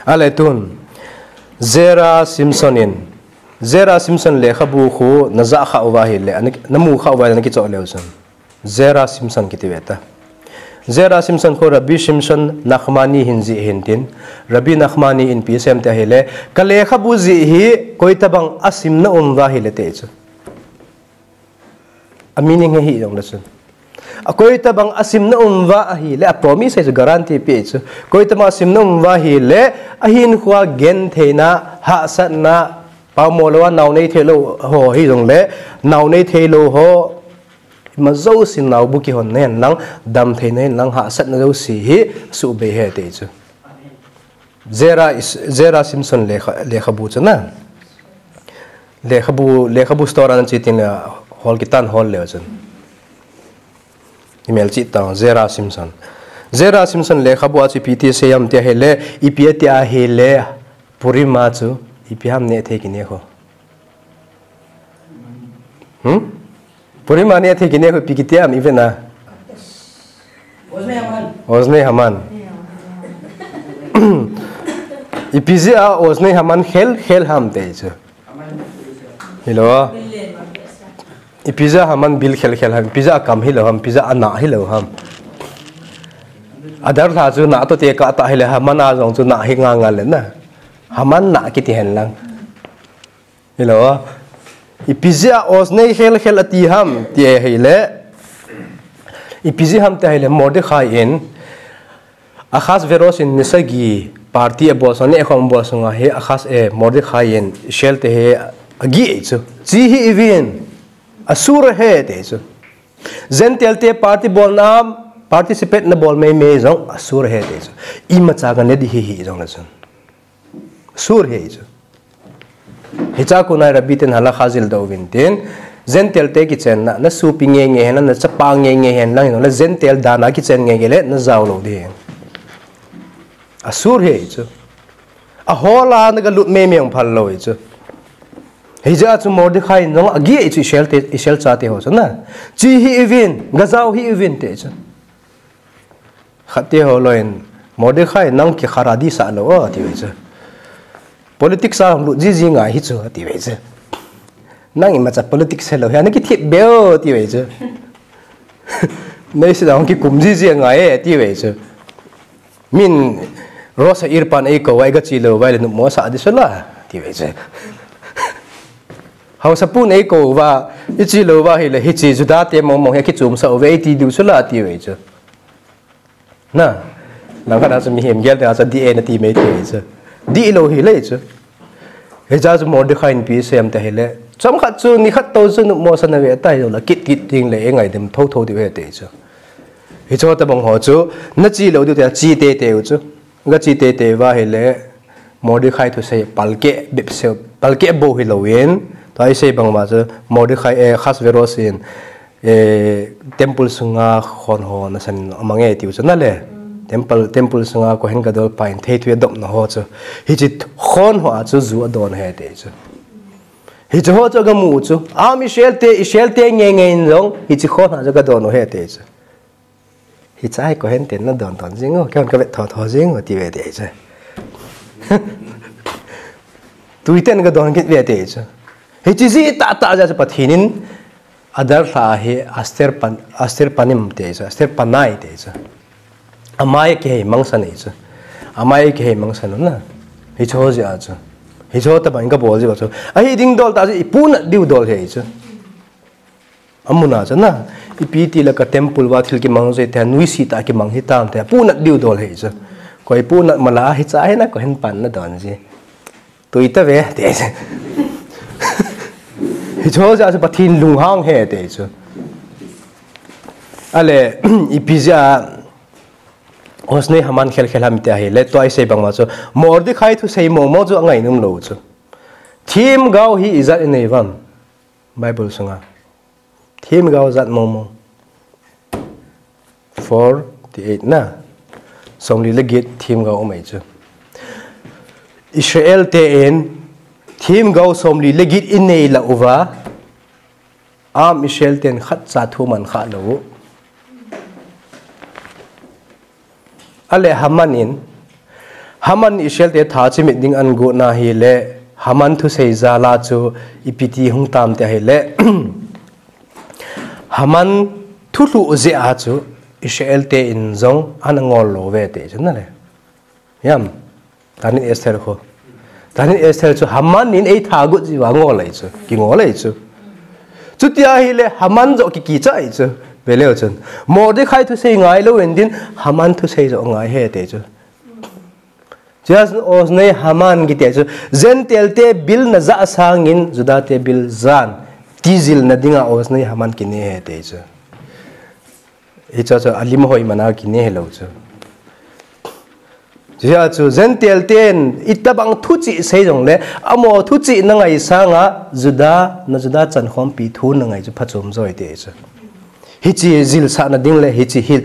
Ahile tun, Zera Simpson in, Zera Simpson lekhabu khu najah kha uva ahile, ana, namu kha uva ahile nakichoh leu chun. Zera Simpson kiti ve ta. Zera Simpson khu Rabbi Shimshon Nachmani hin jih hin tin. Rabbi Nachmani in ipi asei em ti ahile, ka lekhabu jih hi koitabang asimna um uva ahile ti chu. A meaning hi hi jong le chun. A koitabang asimna um uva ahile, a promise hi chu guarantee pe chu. Koitabang asimna um uva ahile, ahinkhoa gentheina, hahsatna, paomo lou a nao nei thei lou ho hi jong le, nao nei thei lou ho, ima jouse naobu kihonna hen lang, damtheina hen lang, hahsatna jouse hi, suhbei ahi ti chu. Zera is, Zera Simpson lekha, lekhabu chu na. Lekhabu, lekhabu store a nache tin le hol kitan hol leu chun. Email chi tang, Zera Simpson. Zera Simpson lekhabu a chu ipi ti asei ham ti ahile, ipi ati ahile, Purim a chu ipi ham neh thei kineh ho. Hmm? Purim a neh thei kineh ho ipi kiti ham, ipi na? Oznei Haman. Ipi jeh a Oznei Haman khel khel ham ti chu. Hilou. Ipi jeh a Haman bil khel khel ham, ipi jeh a akam hilou ham, ipi jeh a ana hilou ham. Adar lha chu na toh tekah tah hile Haman a jong chu na hi ngal ngal le na. Haman na kiti hen lang. Hilou. Ipi jeh a Oznei khel khel ati ham ti ahile. Ipi jeh ham ti ahile Mordecai in Ahasuerus in ni sagi party abol sung, ni akhom bol sunga hi Ahas, eh, Mordecai in Esther te hi agih chu. Chi hih uvin, asur ahi ti chu. Gentile te party bolna, participate nabol mei mei jong asur ahi ti chu. Imacha kaneh ding hi hi jong le chun. Asur ahi chu. Hiche a kon a Rabbi ten halakha jil doh uvin tin, Gentile te kichenna, na sopi nge nge hen, na chapa nge nge hen lang, na Gentile dan a kichen nge nge le, na jao lou ding. Asur ahi chu. Ahol a na galut mei mei jong phal lou ahi chu. Hijeh a chu Mordecai in jong agih ahi chu Esther te, Esther chate ho chu na. Chi hih uvin, gajao hih uvin ti chu. Khat te ho loi in, Mordecai, nang kikhara ding sah lou o, ati ve chu. Politics a hung lut ji ji ngai hi chu, ati ve chu. Nang imacha politics helou hi, na kithip be o, ati ve chu. Nei si dang kikum ji ji ngai e, ati ve chu. Min Rosh Ha'ir pan eikou uva, eiga che lou uva le numo sah ding chu la, ati ve chu. Haosa pun eikou uva, iche lou uva hile, hiche Juda te mong mong hi kichom sah uve, iti diu chu la, ati ve chu. Na, langkhat a chu mihem gel te a chu dih e nati mai thei chu. Dih lou hile chu. Hijeh a chu Mordecai in ipi asei ham ti ahile. Chomkhat chu nikhat tou chu numo sa nave ta hilou le kit kit ding le eingaidam tho tho diu ahi ti chu. Hiche ho tobang ho chu, na che lou diu ti a che teitei u chu. Ga che teitei uva hile. Mordecai thusei palkeh bep seh, palkeh bou hilou in, tua isei bang uva chu Mordecai, eh, Ahasuerus in, eh, temple sunga khon ho nasan in amang e tiu chu na le. Temple, temple sunga Kohen Gadol pa in theithu adopna ho chu. Hiche khon ho a chu ju adon ahi ti chu. Hiche ho chu agamu chu. Am Esther te, Esther te nge nge in jong, hiche khon ho a chu gadon u ahi ti chu. Hiche hi Kohen ten nadon don jing u, keiman kavet tho tho jing u, ti ve ti chu. Tui ten kadon kit ve ti chu. Hiche jeh tah tah jeh a chu Pathen in Adar lha hi Esther pan, Esther panim ti chu, Esther panai ti chu. Amai kihei mangsan ahi chu. Amai kihei mangsan u na. Hiche ho jeh a chu. Hiche ho tobang in kabol jeh u chu. Ahi ding dol tah chu ipunat diu dol ahi chu. Amun a chu na, ipi ti le ka temple uva thil kimang jeh te, nuisat a kimang hitam ti, punat diu dol ahi chu. Koi punat mala hiche hi na Kohen pan nadon ji. Tui ta ve, ti chu. Hiche ho jeh a chu Pathen lunghang ahi ti chu. Ale, ipi jeh a Oznei Haman khel khel ham ti ahile, tua isei bang uva chu, Mordecai thusei mong mong chu angainom lou chu. Themgao hi ijat inei uvam. Bible sunga. Themgao jat mong mong. Forty-eight na. Somli le get themgao um ahi chu. Israel te in themgao somli le get inei lah uva. Am Israel ten khatcha thu aman kha lou u. Ale Haman in, Haman Israel te tha chimit ding agot na hile, Haman thusei jal a chu ipi ti hung tam ti ahile, Haman thulhuh jeh a chu Israel te in jong ana ngol lou ve ti chu na le. Hiam, Tanit Esther khu. Tanit Esther chu Haman in eitha got jeh uva ngol ahi chu, kingol ahi chu. Chuti ahile Haman joh kikicha ahi chu. Ve leu chun. Mordecai thusei ngai lou in din Haman thusei joh ngai ahi ti chu. Just Oznei Haman kiti chu. Gentile te bill na jah sangin Juda te bill jan. Ti jilna dinga Oznei Haman kine ahi ti chu. Hiche chu alim hoi mana kine hilou chu. Hiche chu Gentile ten itobang thu chih sei jongle, amaho thu chih na ngai sanga Juda, na Juda chankhompi thu na ngai chu phachom joi ti chu. Hiche jilsahna ding le hiche hi,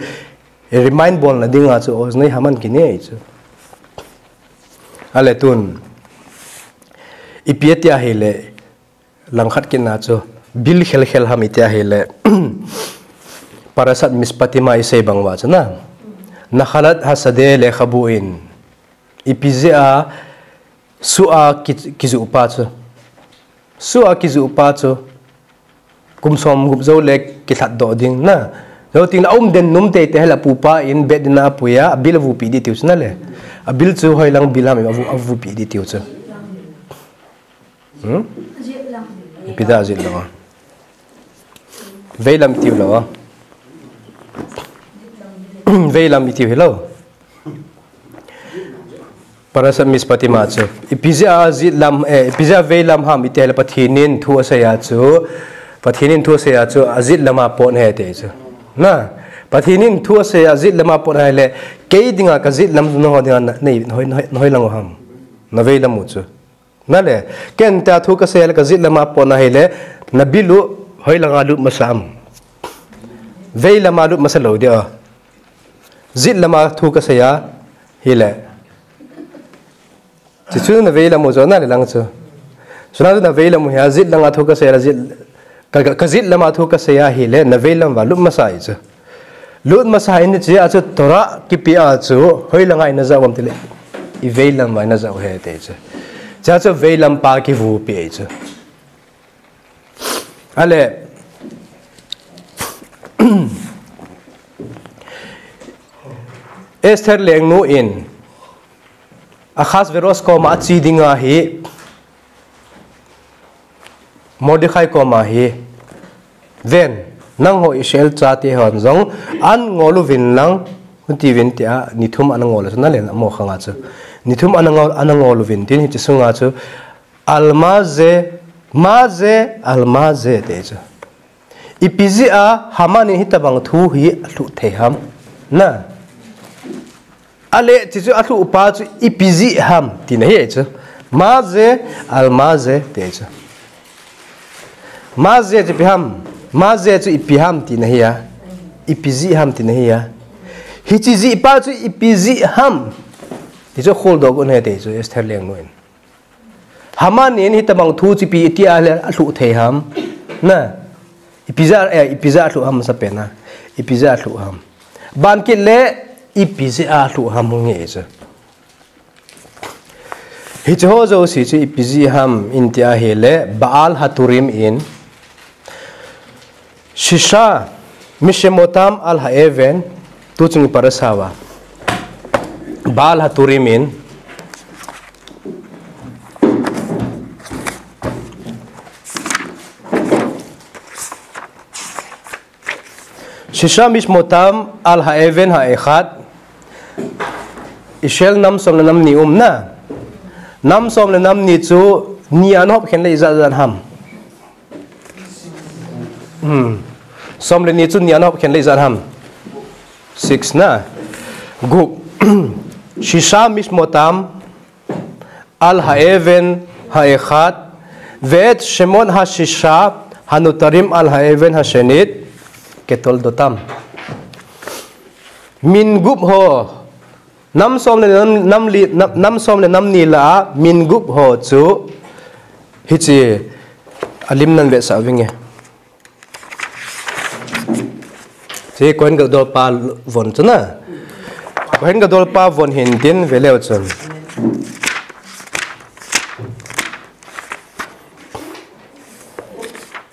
I remind bolna dinga chu, o, nei ham an kinei chu. Ale tun. Ipi tia hile, langkhat kina chu. Bil khel khel ham itia hile. Parashat Mishpatim a isei bang uva chu na. Nahalat Hasadeh lekhabu in. Ipi jeh a sua ki, kijuh pa chu. Sua kijuh pa chu. Kum som gup jou le kilhat doh ding na. Jou tin a um den num tei te hela pupa in bet din a puya, a bil avu pi di tiu chu na le. A bil chu hoilang bil ham a vu, avu pi di tiu chu. Hmm? Ipi da jit lo. Veilam tiu lo. Veilam itiu hilo. Parashat Mishpatim a chu. Ipi jeh a jit lam, eh, ipi jeh a veilam ham iti hile Pathen in thu asei a chu. Pathen in thu asei a chu, ajit lam a pon he te chu. Na, Pathen in thu asei a jit lam a pon hile, kei dinga kajit lam chu naho dinga na, na, na hoi, na hoi, na hoilang u ham. Na veilam u chu. Na le, ken ta thu kasei le kajit lam a pon hile, na bil u hoilang a lut masa am. Veilam a lut masa lo dia. Jit lam a thu kasei a, hile. Chuchu na veilam u chu na le lang chu. Chuna chu na veilam u hia, jit lam a thu kasei a, jit, ka, ka, kajit lam a thu kasei a hile, na veilam uva lut masa i chu. Lut masa in chi a chu Torah kipi a chu, hoilang a ina ja u am tile. I veilam uva ina ja u he te chu. Cha chu veilam pa kivu pi chu. Ale. Esther lengnu in Ahasuerus koma ache dinga hi Mordecai koma hi ven nangho Israel chate hon jong an ngol uvin lang huti vin tia ni thum ana ngol chu na le na mo khanga chu ni thum ana ngol ana ngol uvin tin hiche sunga chu Almaze, maze, almaze te chu. Ipi jeh a Haman in hitabang thu hi alhuh thei ham. Na. Ale, chuchu alhuh pa chu ipi jeh ham, tina hi chu. Maze, almaze te chu. Maze chu ipi ham. Maze chu ipi ham, tina hi a. Ipi jeh ham, tina hi a. Hiche jeh pa chu ipi jeh ham. Ti chu kholdoh gon he te chu, Esther lengnu in. Haman in hitabang thu chu ipi tia le alhuh thei ham. Na. Ipi jeh, eh, ipi jeh alhuh ham sa pen a. Ipi jeh alhuh ham. Ban kit le ipi jeh alhuh ham hung nge chu. Hiche ho jouse chu ipi jeh ham in tia hile Baal Haturim in Shisha mishemotam al haeven, tu chung i parasha uva. Baal Haturim in. Shisha mishemotam al haeven haechad. Israel nam som le nam ni um na. Nam som le nam ni chu ni ana hop khen le ijat jat ham. Hmm. Som le ni chu ni ana hop khen le ijat ham. Six na. Gup. Shisha mishemotam al haeven haechad. Ve'et shemot hashisha hanutarim al haeven hashenit ketoldotam. Min gup ho. Nam som le nam, nam li, nam, nam som le nam ni lah a min gup ho chu hiche alim nan vetsah vinge. Hiche Kohen Gadol pa von chu na. Kohen Gadol pa von hin tin ve leu chun.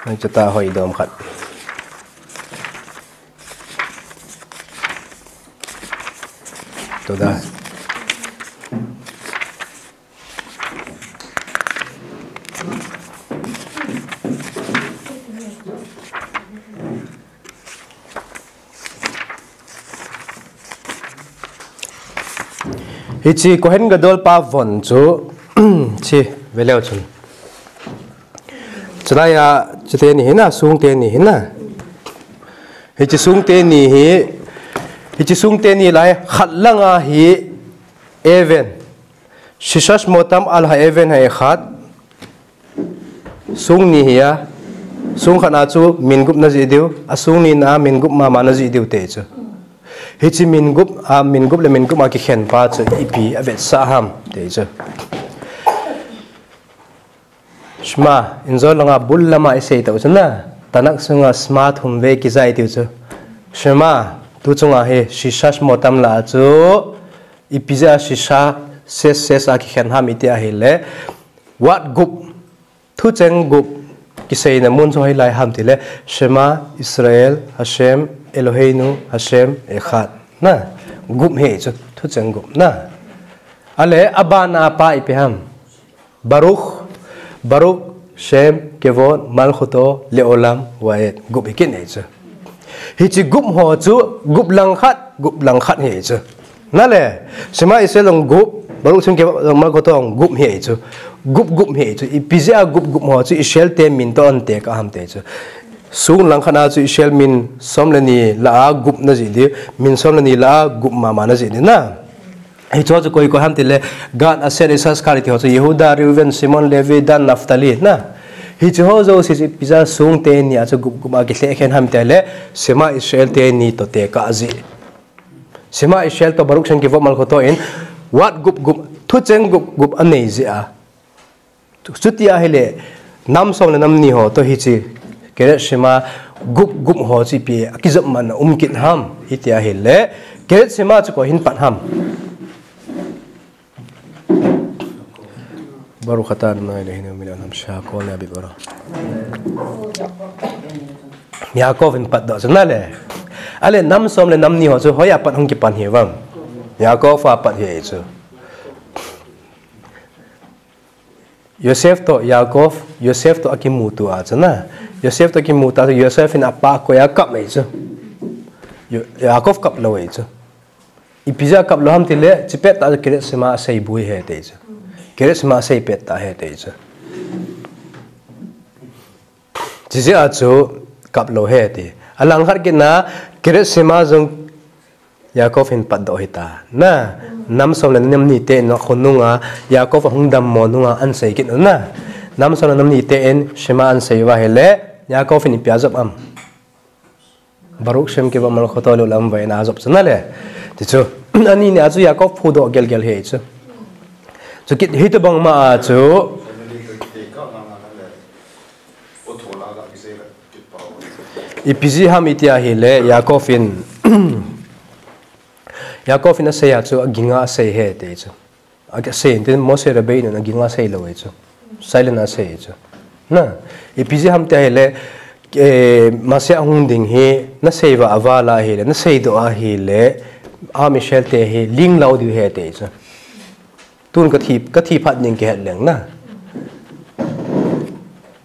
Hiche ta hoi dom khat. Toda. Hiche Kohen Gadol pa von chu, hiche ve leu chun. Chulai a, chute ni hi na, sungte ni hi na. Hiche sungte ni hi, hiche sungte ni lai khat langa hi even. Shisha shmotam al haeven haechad. Sung ni hi a, sung khat na chu min gup na jih diu, a sung ni na min gup mama na jih diu te chu. Hiche min gup, a min gup le min gup a kikhen pa chu ipi avetsah ham ti chu. Shema, injol langa bul lama isei tau chu na. Tanakh sunga Shema thum vei kijai tiu chu. Shema, tu chunga hi shisha shmo tam la chu. Ipi jeh a shisha ses ses a kikhen ham iti ahile. Word gup. Thucheng gup kiseina mun chu hoilai ham tile, Shema Israel, Hashem Eloheinu, Hashem Echad. Na, gup hi chu, thucheng gup. Na. Ale, abana pa ipi ham. Baruch, Baruch, Shem, Kevod, Malchuto, Leolam, Vaed. Gup hi kit nei chu. Hiche gup ho chu, gup langkhat, gup langkhat hi chu. Nale, Shema Israel jong gup, Baruch Shem Kevod Malchuto jong gup hi chu. Gup gup hi chu. Ipi jeh a gup gup ho chu Israel te min toh atekah ham ti chu. Sung langkhat a chu Israel min som le ni lah a gup na jih diu, min som le ni lah a gup mama na jih diu na. Hiche ho chu koi koi ham tile, Gad, Asher, Issachar ti ho chu Yehuda, Reuven, Shimon, Levi, Dan, Naphtali na. Hiche ho jouse chu ipi jeh a sung teni a chu gup gup a kilheh khen ham tile, Shema Israel teni toh tekah jeh. Shema Israel toh Baruch Shem Kevod Malchuto in, word gup gup, thucheng gup gup anei jeh a. Chuti ahile, nam som le nam ni ho toh hiche, Keret Shema gup gup ho chu ipi akijop man a um kit ham, hiti ahile, Keret Shema chu koi hin pat ham. Baruch atah Adonai Eloheinu melech haolam shehakoleh biyadov. Yaakov in patdoh chu nale. Ale nam som le nam ni ho chu hoiya pat hung kipan hi vang. Yaakov a pat hi chu. Yosef toh Yaakov, Yosef toh akimuto a chu na. Yosef toh akimuto a chu Yosef in apa koi a kap mai chu. Yo-, Yaakov kap lou ei chu. Ipi jeh a kap lou ham tile, chupet tah a Keret Shema asei boi ahi ti chu. Keret Shema asei pet tah ahi ti chu. Chujeh a chu kap lou ahi ti. Alangkhat kit na, Keret Shema jong Yaakov in patdoh hita. Na, nam som le nam ni te in khonung a, Yaakov ahung dammo nung a ahin sei kit u na. Nam som le nam ni te in Shema ahin sei uva ahile, Yaakov in ipi ajop am. Baruch Shem Kevod Malchuto Leolam Vaed a ajop chu nale. Ti chu, ani ni a chu Yaakov phudoh gel gel hi chu. Chu kit hitobang ma a chu. Ipi jeh ham iti ahile, Yaakov in. Yaakov in asei a chu aginga asei ahi ti chu. Asei in tin Moshe Rabbeinu in aginga asei lou ei chu. Silent a asei ei chu. Na, ipi jeh ham ti ahile, eh, Mashiach hung ding hi, nasei uva aval ahile, nasei doh ahile, Am Israel te hi, ling lou diu ahi ti chu. Tun kathi, kathi phat ding kihet leng na.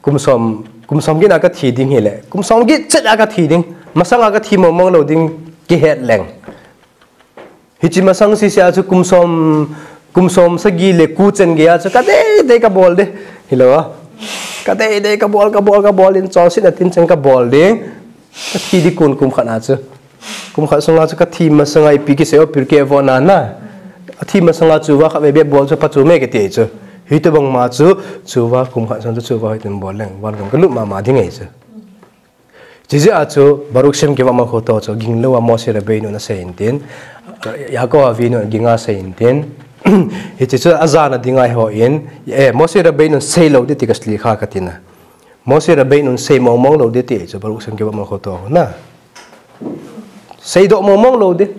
Kum som, kum som gin a kathi ding hile. Kum som gin chet a kathi ding. Masang a kathi mong mong lou ding kihet leng. Hiche masang sese a chu kum som, kum som sagi le ko chen gei a chu kadei dei kabol ding. Hilou a. Kadei dei kabol, kabol, kabol in chonset a tin chen kabol ding. Kathi ding kon kum khat a chu. Kum khat sunga chu kathi masanga ipi kisei o Pirkei Avot na na. Athi masanga tshuva khatvei bep bol chu pha chu me kiti chu. Hitobang ma chu tshuva kum khat sunga chu tshuva hitin bol leng. Van gam kalut mama ding ei chu. Chujeh a chu Baruch Shem Kevod Malchuto chu ginglou a Moshe Rabbeinu in asei in tin. Yaakov Avinu in aginga asei in tin. Hiche chu ajana ding ahi hon. Eh, Moshe Rabbeinu in seilou ding ti ka slicha kati na. Moshe Rabbeinu in sei mong mong lou ding ti chu Baruch Shem Kevod Malchuto na. Seidoh mong mong lou ding.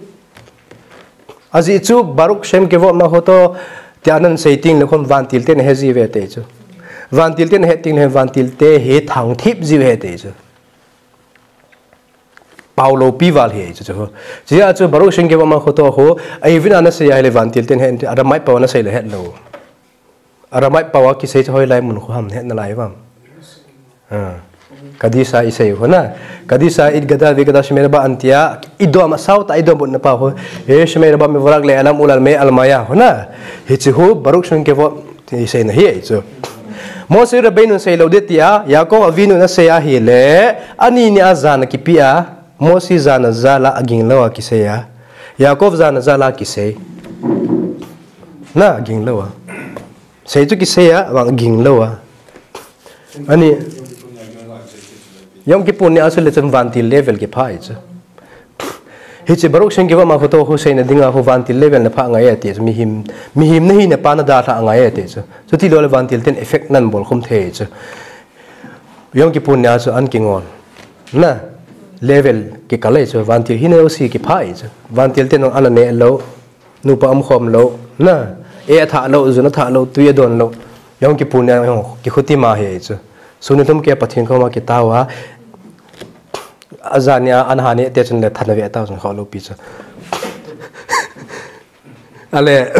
Ajeh chu Baruch Shem Kevod Malchuto tia ahin sei teng le khun vantil ten ahe jiuve ti chu. Vantil ten ahe teng le vantil te hi thangthip jiu ahi ti chu. Pao loupi val ahi chu chu. Chujeh a chu Baruch Shem Kevod Malchuto ho, a Ivin a nasei ahile vantil ten ahe, Aramaic pao a nasei le het lou. Aramaic pao a kisei chu hoilai mun khu ham het nalai uvem. Ah. Kadisha isei u na. Kadisha, Itgada, Vigada, Shemei Rabba antia. Idom a sao ta, idom butna pa ho. Eh, Shemei Rabba mevorak le'olam ul'almei almaya ho na. Hiche ho, Baruch Shem Kevod, isei na ahi chu. Moshe Rabbeinu in seilou ding tia, Yaakov Avinu in asei ahile, ani ni a jana kipe a, Moshe jana jal a aginglou a kisei a. Yaakov jana jal a kisei. Na, aginglou a. Sei chu kisei a, vang aginglou a. Ani, Yom Kippur ni a chu le chun vantil level kipha ei chu. Hiche Baruch Shemkevod Malchuto khu seina dinga khu vantil level na pha ngai e ti chu, mihem, mihem na hina pa na dalha ngai e ti chu. Chuti lou le vantil ten effect nan bol khum thei chu. Yom Kippur nia chu an kingol. Na, level kikal e chu, vantil hina jouse kipha e chu. Vantil ten ana neh lou, nupa umkhom lou, na, eh atha lou, jun atha lou, tui adon lou. Yom Kippur nia jong kikhuti ma hi e chu. Sun ni thum kei Pathen koma kitao a, ajan nia an ha neh te chun le than ve tao chun kholou pi chu. Ale,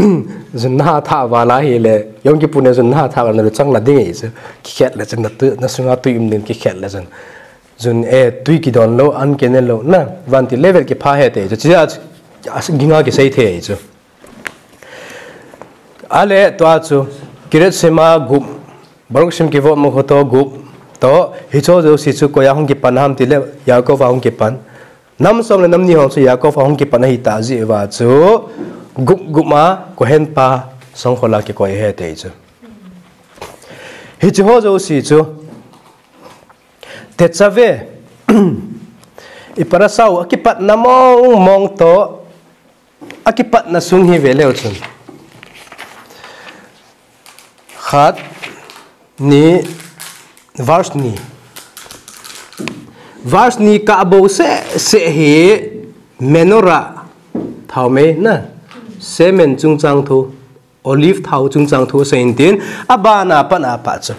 jun na ha tha val a hile, Yom Kippur nia jun na ha tha val na luchang la ding e chu. Kikhet le chun na tu, na sunga tui um din kikhet le chun. Jun, eh, tui kidon lou, an kine lou, na, vantil level kipha hi e ti chu. Chia, a, ginga kisei thei chu. Ale, tua chu, Kiryat Shema gup, Baruch Shemkevod Malchuto gup, to, hiche jouse chu koia hung kipan ham tile, Yaakov a hung kipan. Nam som le nam ni ho chu Yaakov a hung kipan ahi ta jeh uva chu, gup gup ma, Kohen pa, songkhol a kikoi hi e ti chu. Hiche ho jouse chu, Tetzaveh, i parasha u, akipatna mong mong to, akipatna sung hi ve leu chun. Khat, ni, verse ni. Verse ni kah bou seh seh hi menorah, thao mei na, semen chungchang thu, olive thao chungchang thu asei in tin, abana pat a pat chu.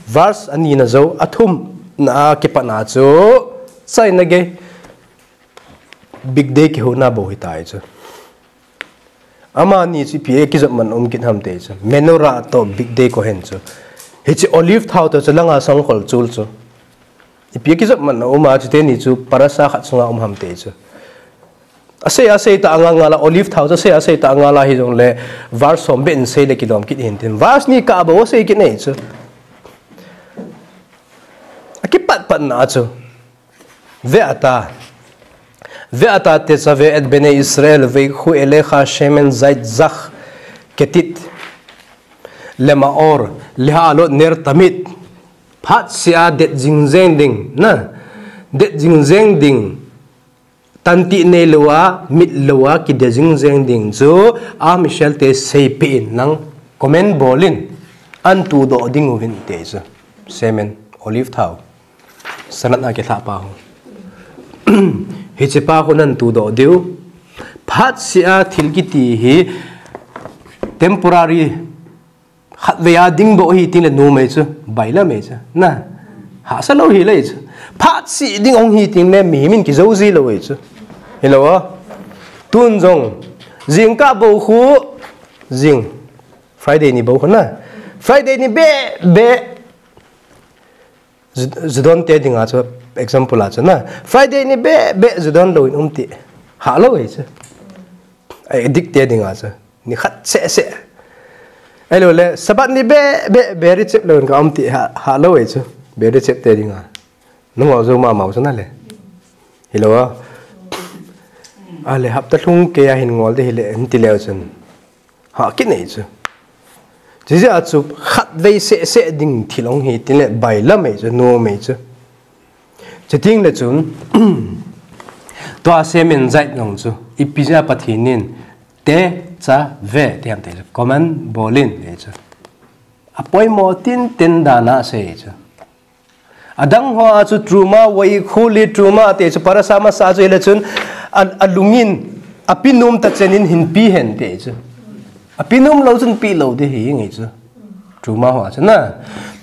Verse ani na jou, athum na a kipatna chu, chaina gei. Bigdei kihouna bou hitai chu. Amani chu ipi a kijopman um kit ham ti chu. Menorah to Bigdei Kohen chu. Hiche olive thao to chu langa songkhol chul chu. Ipi a kijopman a um a chu teni chu parasha khat sunga um ham ti chu. Asei, asei ta anga nga la olive thao chu asei, asei ta anga la hijong le verse som beh in sei le kilom kit hin tin. Verse ni kah bou asei kit nei chu. Akipat patna chu. Ve'ata, ve'ata tetzaveh et bnei Israel ve'ikhu elecha shemen zait zach ketit lema'or leha'alot ner tamid. Phatsea det jingjeng ding, na, det jingjeng ding, tanti neilou a, mitlou a, kidet jingjeng ding chu, a Israel te seipeh in nang comment bol in, an tudoh ding uvin ti chu. Semen, olive thao. Sanat a kilhah pa ho. Hiche pa ho nan tudoh diu. Phatsea thil kiti hi temporary khatvei a ding bou hi ting le nom e chu, bailam e chu. Na, hahsa lou hi le chu. Phatsea ding hung hi ting le mihem in kijou ji lou e chu. Hilou a. Tun jong, jingkah bou khu, jing. Friday ni bou khu na. Friday ni beh, beh. Ju-, judon te dinga chu, example a chu na. Friday ni beh, beh, judon lou in um ti. Hah lou e chu. Ai, addict te dinga chu. Ni khat seh seh. Ahilou le, Sabbath ni beh, beh, beri chep lou in ka um ti. Hah, hah lou e chu. Beri chep te dinga. Nungol jou mama u chu na le. Hilou a. Ale, hapta lhung kei a hin ngol de hile, hin ti leu chun. Hah kit nei chu. Chujeh a chu khatvei seh seh ding thil hung hi ting le bailam e chu, nom e chu. Chuting le chun, tua semen zait jong chu, ipi jeh a Pathen in, tetzaveh, ti ham ti chu, comment bol in, ti chu. Apoimo tinten dan a asei chu. Adang ho a chu truma, ve'ikhu le truma ti chu parasha masa chu hile chun a, alungin, api nom ta chen in hin pe hen ti chu. Api nom lou chun pe lou ding hi nge chu. Truma ho a chu na.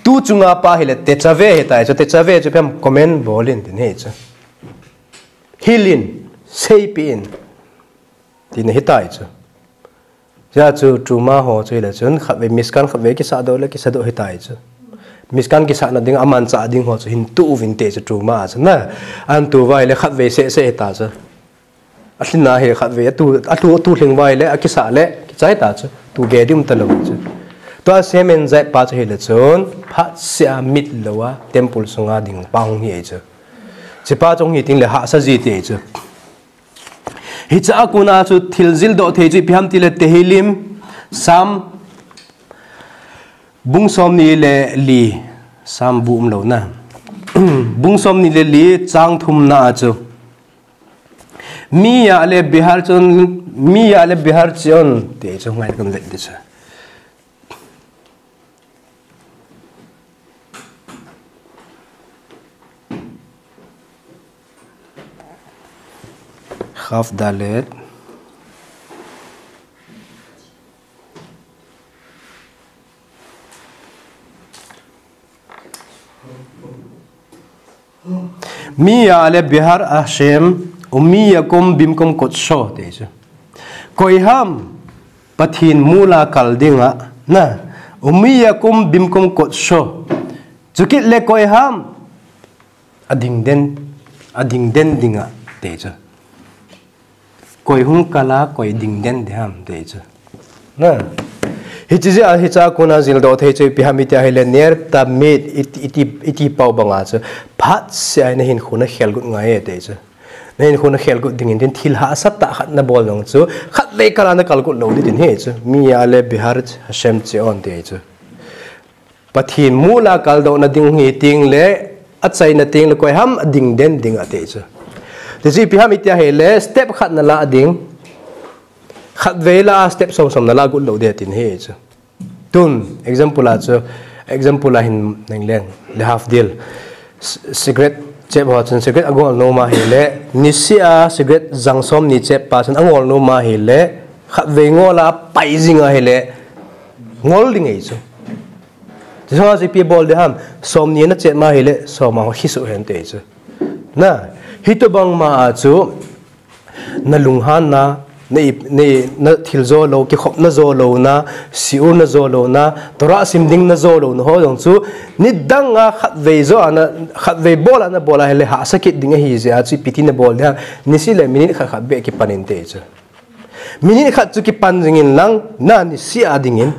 Tu chunga pa hile tetzaveh hitai chu, tetzaveh chu phem comment bol in tin hi chu. Hil in, seipeh in. Tina hitai chu. Hijeh chun truma ho chu hile chun khatvei Mishkan khatvei kisahdoh le kisahdoh hitai chu. Mishkan kisahna ding a manchah ding ho chu hin tu uvin ti chu truma a chu na. An tu uva hile khatvei seh seh hita chu. Alhin a hi khatvei atu, atu, atu lhing uva hile akisah le kichai ta chu. Tu be ding um talou chu. Tua semen zait pa chu hile chun phatsea mitlou a temple sunga ding pa hung hi e chu. Hiche pa chu hung hi ting le hahsa ji ti e chu. Hiche a kona chu thil jildoh thei chu ipi ham ti le Tehillim, Psalm, bung som ni le li, Psalm bu um lou na. Bung som ni le li, chang thum na a chu. Mia le bihar chon, mia le bihar chon, ti chu ngai kan vet di chu. Kaf dalet. Mia le bihar ashem, umiyakum bimkum kotso, ti chu. Koiham, Pathen mula kal dinga, na, umiyakum bimkum kotso. Chukit le koiham, ading den, ading den dinga, ti chu. Koi hung kala, koi ding den diham, ti chu. Na. Hichi jia, hicha kona jildoh thei chu ipi ham itia hile, ner tamit iti, iti, iti pau banga chu. Phat sia nahinkho na khelgut ngai e, ti chu. Nahinkho na khelgut dingin tin thil hahsa tah khat nabol nung chu. Khatvei kala nakal got lou ding tin hi chu. Mia le bihar ashem chon, ti chu. Pathen mula kaldoh na ding hi ting le, achaina ting le koiham ading den ding ati chu. Ti chu ipi ham itia hile, step khat nala ding. Khatvei la step som som nala got lou ding tin hi chu. Tun, example a chu, example a hin nang leng, le half deal. C-, cigarette chep ho chun cigarette agol nom ahile, nisih a cigarette jang som ni chep pa chun agol nom ahile, khatvei ngol a pai jing ahile, ngol ding ahi chu. Ti chu ipi bol ding ham, som ni nachep ma ahile, som a ho khi suh hen ti chu. Na, hitobang ma a chu, nalunghan na, na, na, na thil jo lou, kikhop na jo lou na, siur na jo lou na, Torah sim ding na jo lou na ho jong chu, nidang a khatvei jo a na, khatvei bol a nabol ahile hahsa kit ding ahi jeh a chu ipi ti nabol ding ham, nisih le minute khat khat beh kipan in ti chu. Minute khat chu kipan jing in lang, na nisih a ding in.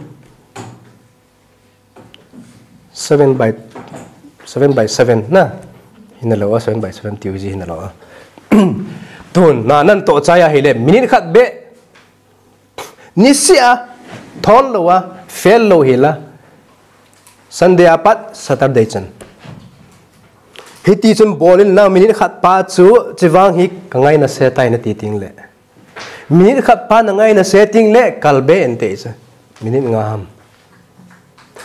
Seven by, seven by seven na. Hina lou a, seven by seven tiu ji hina lou a. Tun, na nan toh chai ahile, minute khat beh. Nisih a, thon lou a, fail lou hila. Sunday apat, Saturday chan. Hiti chun bol in lang minute khat pa chu, chivang hi ka ngaina se tai nati ting le. Minute khat pa na ngaina se ting le, kal beh in ti chu. Minute nga ham.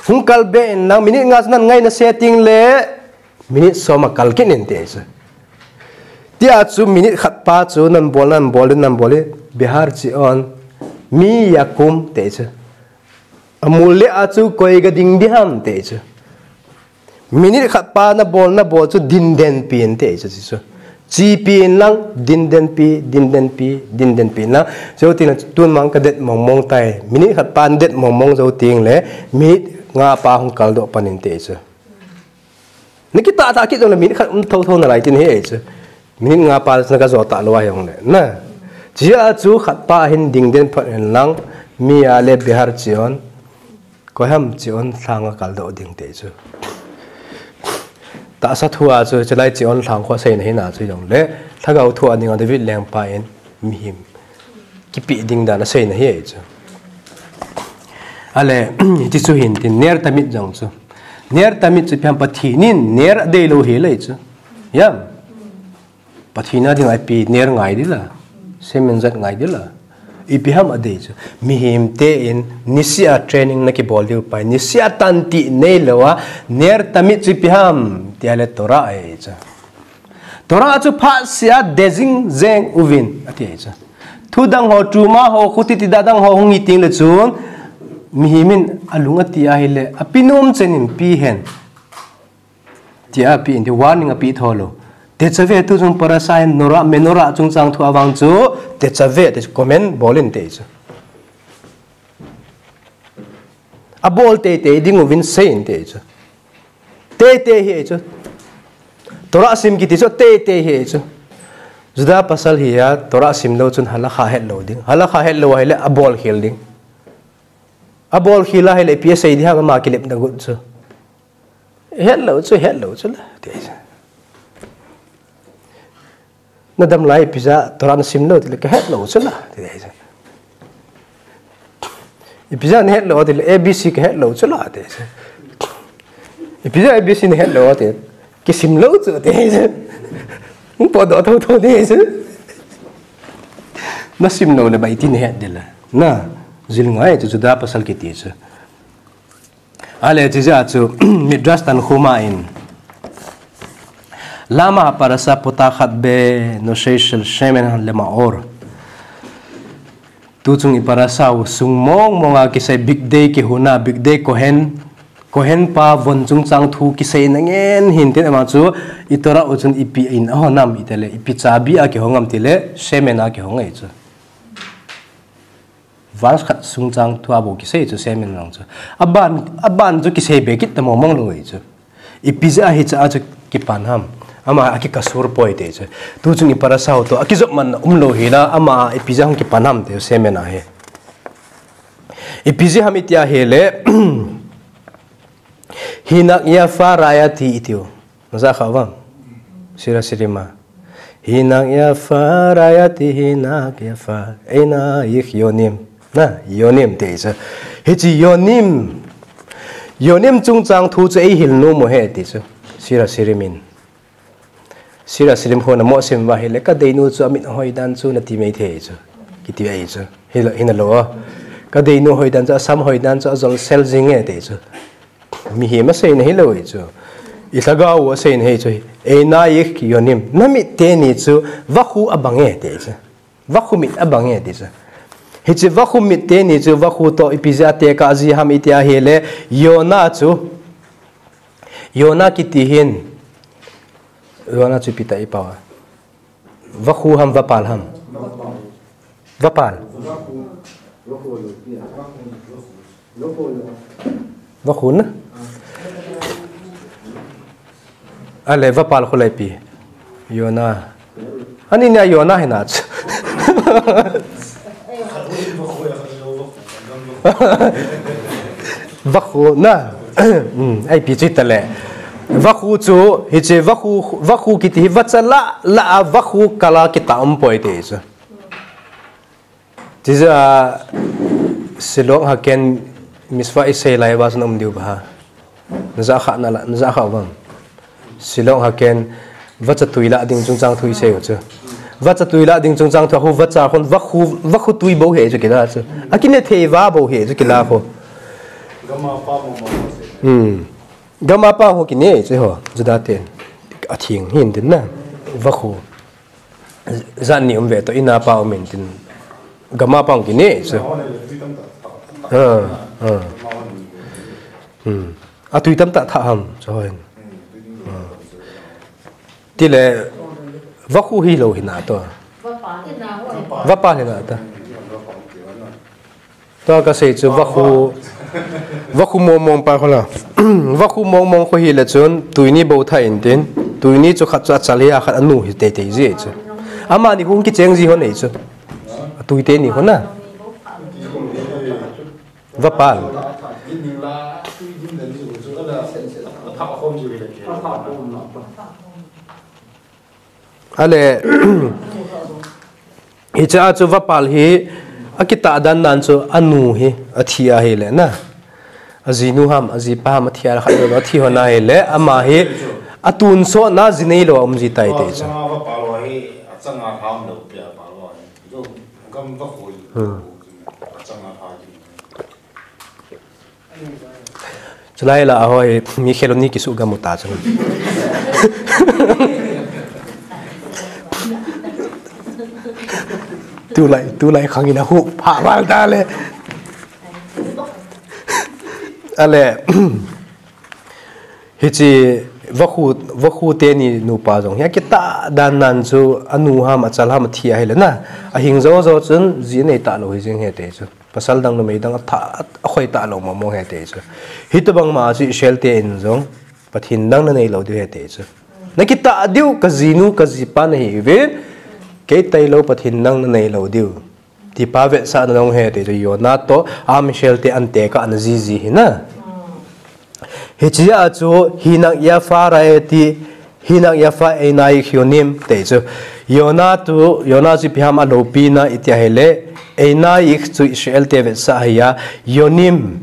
Hung kal beh in lang, minute nga chu nan ngaina se ting le, minute som a kal kit in ti chu. Tia chu minute khat pa chu nan bol, nan bol, nan bol, bihar chon, miyakum ti chu. Amul le a chu koi ga ding ding ham ti chu. Minute khat pa nabol, nabol chu din den pi in ti chu, chu. Chi pi in lang, din den pi, din den pi, din den pi in lang. Jou tin tun mang ka det mong mong tai. Minute khat pa det mong mong jou ting le, minute nga pa hung kaldoh pan in ti chu. Nakitah tah kit jong le minute khat um tho tho nalai tin hi chu. Minute nga pa na ka jo ta lou a hi jong le. Na. Chia chu khat pa hin ding den phat in lang, mia le bihar chon. Koiham chon lhang a kaldoh ding ti chu. Tahsa thu a chu, chulai chon lhang kho seina hina chu jong le, lhagao thu a ding a David lengpa in, mihem. Kipe ding dan a seina hi chu. Ale, ti chu hin tin, ner tamit jong chu. Ner tamit chu ipi ham Pathen in, ner adei lou hile chu. Yam. Pathen a ding a ipi ner ngai dila, semen jat ngai dila. Ipi ham adei chu. Mihem te in nisih a training nakibol diu pai. Nisih a tan ti nei lou a ner tamit chu ipi ham tia le Torah ahi chu. Torah chu phat sia dejing jeng uvin ati ahi chu. Thu dang ho, tuma ho, khuti ti da dang ho hung hi ting le chun mihem in alung ati ahile api nom chen in pi hen. Tia api in ti warning api tho lou. Tetzaveh tu chung parasha in norah, menorah chungchang thu a vang chu, tetzaveh, ti comment bol in ti chu. Abol teitei ding uvin sei in ti chu. Teitei hi chu. Torah sim kiti chu teitei hi chu. Juda pasal hi a, Torah sim lou chun halakha het lou ding. Halakha het lou ahile abol khel ding. Abol khel ahile ipi asei ding ham ama kilep na got chu. Het lou chu, het lou chu la, ti chu. Na dam lai ipi jeh a Torah na sim lou, ti le ka het lou chu la, ti chu. Ipi jeh a na het lou, ti le A B C ka het lou chu la, ti chu. Ipi jeh a A B C na het lou, ti kisim lou chu, ti chu. Hung potdoh tho tho, ti chu. Nasim lou le baitin het dile. Na, jil ngai chu Juda pasal kiti chu. Ale, chija chu, Midrash Tanhuma in. Lama parasha potachat benose shel shemen lemaor. Tuchung i parasha u sung mong monga kisei big day kihona, big day Kohen, Kohen pa von chungchang thu kisei nangen hin tin ama chu i Torah u chun ipi in ahonam itile, ipi chabi a kihongam tile, shemen a kihong ahi chu. Verse khat sungchang thu a bou kisei chu shemen lang chu. Aban, aban chu kisei be kit ta mong mong lou ahi chu. Ipi jeh a hicha a chu kipan ham. Ama a kikasur poi te chu. Tuchung i parasha u to, akijop man um lou hina, ama ipi jeh a hung kipan ham te shemen a hi. Ipi jeh ham iti ahile, Hinach yafa ra'ayati itiu. Naja kha uvem? Sira Sirima. Hinach yafa ra'ayati hinach yafa einayich yonim. Na, yonim te chu. Hichi yonim. Yonim chungchang thu chu eihil nom u ahi ti chu. Sira Sirimin. Sira Sirim ho namoh sim uva ahile, kadeinu chu amit hoi dan chu nati mai thei chu. Kiti ahi chu. Hila, hina lou a. Kadeinu hoi dan chu, asam hoi dan chu, ajol sel jing e te chu. Mihem aseina hilou ahi chu. I lhagao u aseina ahi chu. Einayich yonim. Namit teni chu, vakhu abang e te chu. Vakhu mit abang e ti chu. Hichi vakhu mit teni chu vakhu to ipi jeh a tekah ji ham iti ahile Yona chu. Yona kiti hin. Yona chu ipi ta i pau a. Vakhu ham vapal ham. Vapal. Vakhu na. Ale vapal khu le ipi. Yona. Ani nia Yona hina chu. Vakhu na. Hmm, ipi chu tale. Vakhu chu, hichi vakhu, vakhu kiti hi vacha la, la a vakhu kala kita um poi te chu. Chija Shilong Haken mitzvah isei lai uva chun um diu ba ha. Naja kha na la, naja kha uvem? Shilong Haken vacha tui la ding chungchang thu isei u chu. Vacha tui la ding chungchang thu hu vacha khun vakhu, vakhu tui bou he chu kila chu. Akine thei va bou he chu kila khu. Hmm. Gama pa ho kine chu ho. Juda ten. Athing hin din na. Vakhu. Jat ni um ve to ina pa um in tin. Gama pa um kine chu. Ha, ha. Hmm. Atui tamtah tha ham chu hoi. Hmm. Tile vakhu hilou hina to. Vapal hina ta. Tua kasei chu vakhu, vakhu mong mong pa khu la. Vakhu mong mong khu hile chun, tuini bou tha in tin, tuini chu khat chu achal hi a khat anu hi tei tei ji chu. Amani hung kicheng ji hon ei chu. Atui teni khu na. Vapal. Ale, hicha chu vapal hi, akitah dan nan chu anu hi, athi ahile na. Ajinu ham, ajipa ham, athi a khat lo, athi hon ahile, ama hi, atunsot na ji nei lo, um ji tai te chu. Hmm. Chulai la ahoi, mi kheloni kisu gamu ta chu. Tulai, tulai khangin ahu, pha val ta le. Ale, hichi, vakhu, vakhu teni nupa jong hi, akitah dan nan chu, anu ham, achal ham, athi ahile na. Ahing jo jo chun, ji nei ta lo hi jing he te chu. Pasal dang numei dang atha, akhoi ta lo mong mong he te chu. Hitobang ma chu Israel te in jong, Pathen dang nanei lo diu he te chu. Nakitah diu, kajinu, kajipa nahi uvin, kei tailou Pathen dang nanei lo diu. Tipa vetsahna dong he te chu, Yona to, a Michelle te ante ka ana jiji hi na. Hichia chu, hinach yafa ra'ayati, hinach yafa einayich yonim te chu. Yona tu, Yona chu ipi ham alopi na iti ahile, einayich chu Israel te vetsah ahi a, yonim.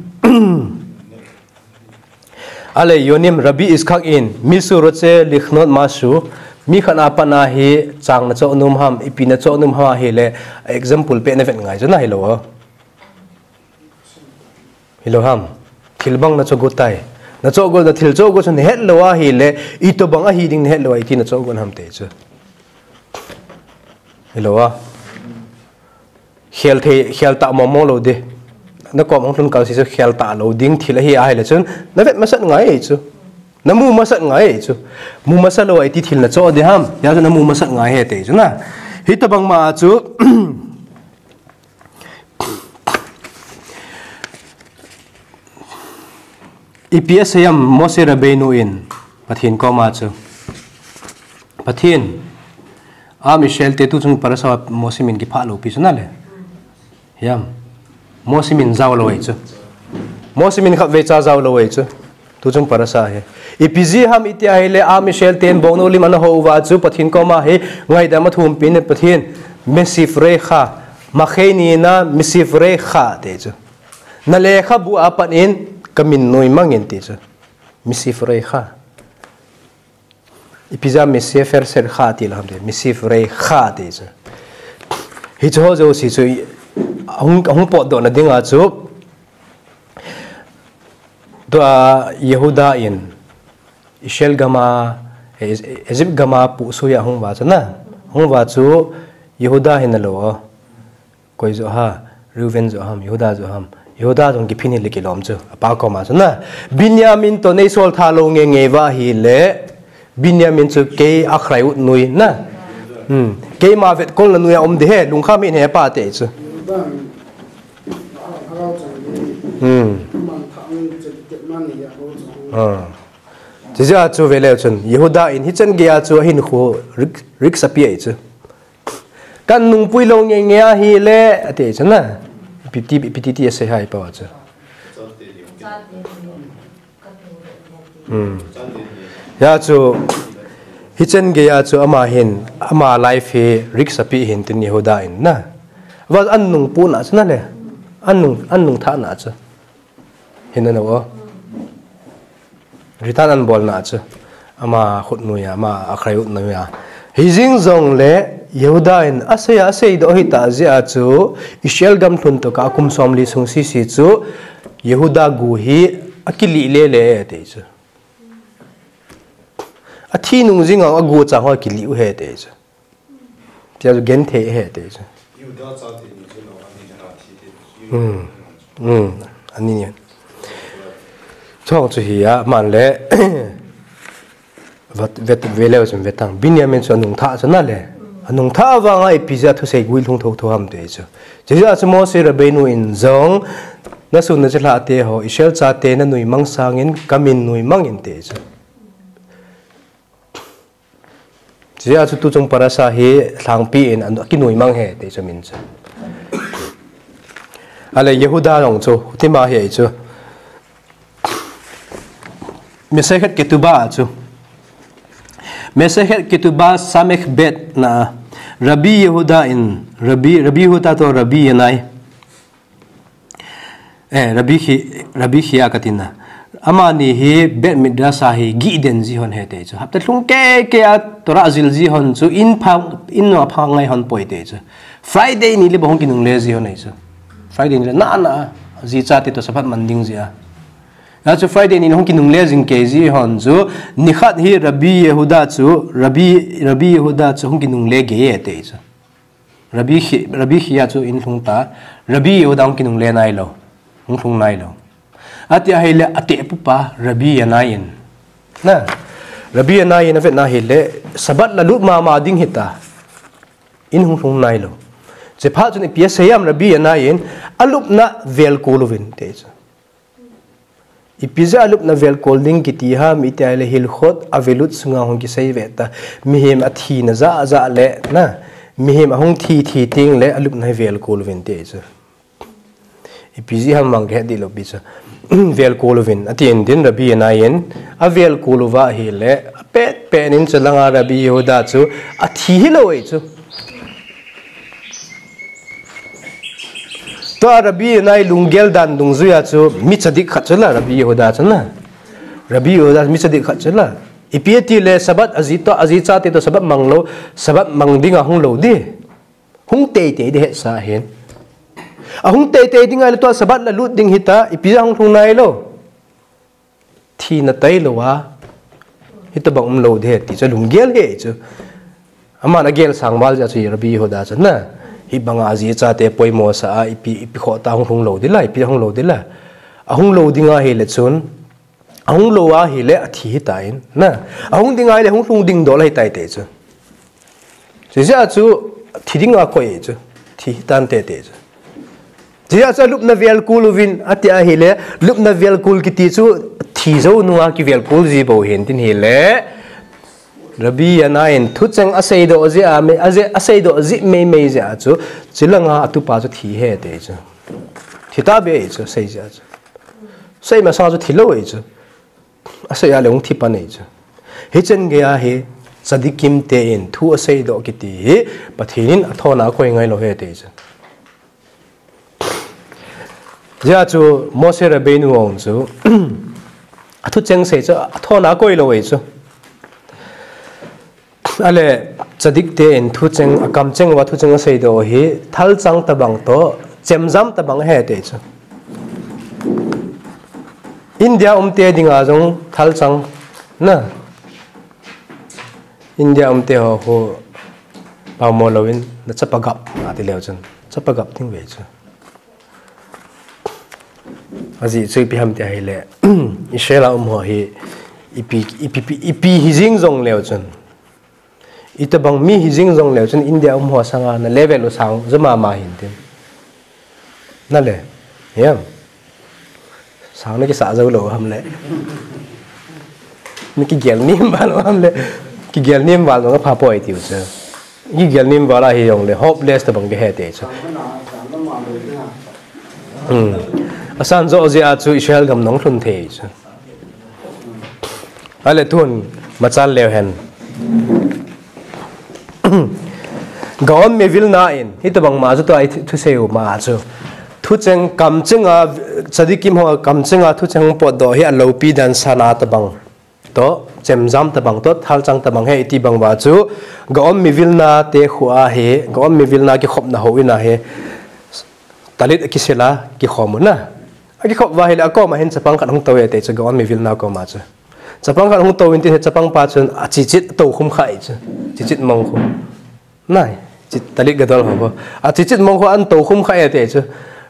Ale yonim Rabbi Yitzchak in, mi shu rotze likhnot mashu, Mi khat a pat a hi chang na choh nom ham, ipi na choh nom ham ahile, example pe na vet ngai chu na hilou a. Hilou ham. Thil bang na choh got tai. Na choh got na thil choh got chu na het lou ahile, itobang ahi ding na het lou a, iti na choh got ham ti chu. Hilou a. Khel thei, khel tah mong mong lou ding. Na kom hung lhun kal sese khel tah lou ding thil ahi ahile chun, na vet masat ngai chu. Na mu masat ngai chu. Mu masa lou a iti thil na choh ding ham. Hijeh chun na mu masat ngai ahi ti chu na. Hitobang ma chu ipi asei ham Moshe Rabbeinu in Pathen koma chu. Pathen, Am Israel te tuchung parasha Moshe min kiphah lou pi chu na le. Hiam. Moshe min jao lou ahi chu. Moshe min khatvei cha jao lou ahi chu. Tuchung parasha hi. Ipi jeh ham iti ahile Am Israel ten bongnou lim ana hou uva chu Pathen koma hi ngaidam athum pi in Pathen, Mesivrecha, Macheinu na Mesivrecha ti chu. Na lekhabu a pat in ka min nuimang in ti chu. Mesivrecha. Ipi jeh a Mesivrecha ti lou ham ti, Mesivrecha ti chu. Hiche ho jouse chu, ahung, ahung potdoh na ding a chu, tua Yehuda in, Israel gam a, eh, Egypt gam a pusuh a hung uva chu na, hung uva chu Yehuda hi na lou. Koi joh ham, Reuven joh ham, Yehuda joh ham. Yehuda jong kiphin hile kilom chu. Apa koma chu na. Binyamin toh nei sol tha lou nge nge uva ahile. Binyamin chu kei a khraiut nui na. Hmm. Keima vetkolna nui a um ding ahi, lungkham hih in he pa ti chu. Hmm. Ah. Chujeh a chu veleu chun. Yehuda in hichan gei a chu ahinkho rik, rik sapi ahi chu. Kan nungpui lou nge nge ahile, ati chu na. Ipi ti, ipi ti ti asei ham ipa chu. Hmm. Hijeh chu, hichan gei a chu ama hin, ama life hi risk api hin tin Yehuda in na. Ava an nungpu na chu na le. An nung, an nungtha na chu. Hin na o. Return an bol na chu. Ama khut nui a, ama a khraiut nui a. Hijeng jongle Yehuda in asei a, asei doh hita jeh a chu Israel gam lhun toh ka kum somli sung sisi chu Yehuda gu hi akilih le le e ti chu. Athi nung jing a agu chang ho akilih u ahi ti chu. Tia chu genthei ahi ti chu. Hmm. Hmm. Ani ni. Chong chu hi a, man le. Vet, vet, veleu chun vetang. Binyamin chu anungtha chu na le. Anungtha vang a ipi jeh a thusei guilhung thotho ham ti chu. Chujeh a chu Moshe Rabbeinu in jong, na sun na chilhah te ho, Israel chate na nuimang sangin, ka min nuimang in ti chu. Chujeh a chu tuchung parasha hi lhangpi in a, akinui mang ahi ti chu min chu. Ale Yehuda jong chu, tima ahi chu. Masechet Ketubah chu. Masechet Ketubah Samech Bet na Rabbi Yehuda in, Rabbi, Rabbi Yehuda toh Rabbi Yonai. Eh, Rabbi Chi-, Rabbi Chia kati na. Amani hi Beit Midrash a hi gih den ji hon ahi ti chu. Hapta lhung kei kei a Torah jil ji hon chu in pha, in a pha ngai hon poi ti chu. Friday ni le bou hung kinungle ji hon ahi chu. Friday ni le na na ji chate toh Shabbat man ding jeh a. Hijeh chun Friday ni hung kinungle jing kei ji hon chu. Nikhat hi Rabbi Yehuda chu, Rabbi, Rabbi Yehuda chu hung kinungle gei e ti chu. Rabbi Chi-, Rabbi Chia chu in lhung ta, Rabbi Yehuda hung kinungle nailou, hung lhung nailou. Ati ahile ateh pupa Rabbi Yonai in. Na, Rabbi Yonai in avet na ahile, Shabbat la lut mama ding hita, in hung lhung nailou. Chuphat chun ipi asei ham Rabbi Yonai in, alupna velkol uvin ti chu. Ipi jeh a alupna velkol ding kiti ham iti ahile Hilchot Avelut sunga hung kisei ve ta. Mihem athina jah jah le na. Mihem ahung thi thi teng le alupna hi velkol uvin ti chu. Ipi jeh ham mang kahet dih lou pi chu. Velkol uvin ati in tin Rabbi Yonai in avelkol uva ahile apet pet in chu langa Rabbi Yehuda chu athi hilou ahi chu. Tua Rabbi Yonai lunggel dan dungjuia chu mi tzadik khat chu la, Rabbi Yehuda chu la. Rabbi Yehuda mi tzadik khat chu la. Ipi ati le Sabbath aji to, aji chate to Sabbath mang lou, Sabbath mang dinga hung lou di. Hung teitei di hesa hin. Ahung teitei dinga le tua Sabbath la lut ding hita, ipi ja hung lhung nailou. Thina tailou a. Hitobang um lou di he ti chu lunggel he chu. Aman agel sang val jeh chu Rabbi Yehuda chu na. Hibanga aji chate poimo sa a ipi, ipi khoh ta hung lhung lou di la, ipi hung lou di la. Ahung lou dinga hile chun. Ahung lou a hile athi hitan. Na. Ahung dinga hile hung lhung ding dol hitai te chu. Chuti jeh chu thi dinga koi chu. Thi hitan te te chu. Chuti jeh chu alupna velkul uvin ati ahile, lupna velkul kiti chu thi jou nunga kivelkul ji bou hin tin hile. Rabbi Yona in thucheng aseidoh jeh a, me, aje, aseidoh jeh meimei jeh chu, chulanga atupa chu thi he te chu. Thi ta be chu, sei jeh chu. Sei masa chu thi lou e chu. Asei a le hung thi pan e chu. Hichan gei a hi, tzadikim te in thu aseidoh kiti hi, Pathen in athona akoi ngailou he te chu. Jeh chu Moshe Rabbeinu ong chu, athucheng sei chu, athona akoi lou e chu. Ale, tzadik te in thucheng, akamcheng uva thucheng aseidoh hi, thalchang tabang toh, chemjam tabang ahi te chu. India umte dinga jong thalchang, na. India umte ho khu, pamo louvin, na chapa gap, ati leu chun, chapa gap ding ve chu. Ajeh chu ipi ham ti ahile, Israel a um ho hi, ipi, ipi, ipi, ipi hijing jong leu chun. Itobang mi hijing jong leu chun India um ho sanga na level u sang jo mama hin tin. Na le, hiam. Sang na kisah jou lou ham le. Na kigel nim val lou ham le. Kigel nim val lou nga pha poi tiu chu. Kigel nim val a hi jong le hopeless tabang kihe te chu. Hmm. Asan jo jeh a chu Israel gam nong lhun thei chu. Ale tun machal leu hen. Gaon mi Vilna in, hitobang ma chu tua i thu, thusei u ma chu. Thucheng kamcheng a, tzadikim ho kamcheng a thucheng potdoh hi aloupi dan sana tabang. Toh, chemjam tabang toh, thalchang tabang he iti bang uva chu, Gaon mi Vilna te khu a hi, Gaon mi Vilna kikhopna houin a hi, talit akisel a, kikhom u na. Akikhop uva hile, akoma hin chapang khat hung tou e te chu, Gaon mi Vilna koma chu. Chapang khat hung tou in tin hi chapang pa chun, achichit tou khum kha e chu. Chichit mong khu. Nai, chi talit gadol ho bo. Achichit mong khu an tou khum kha e te chu.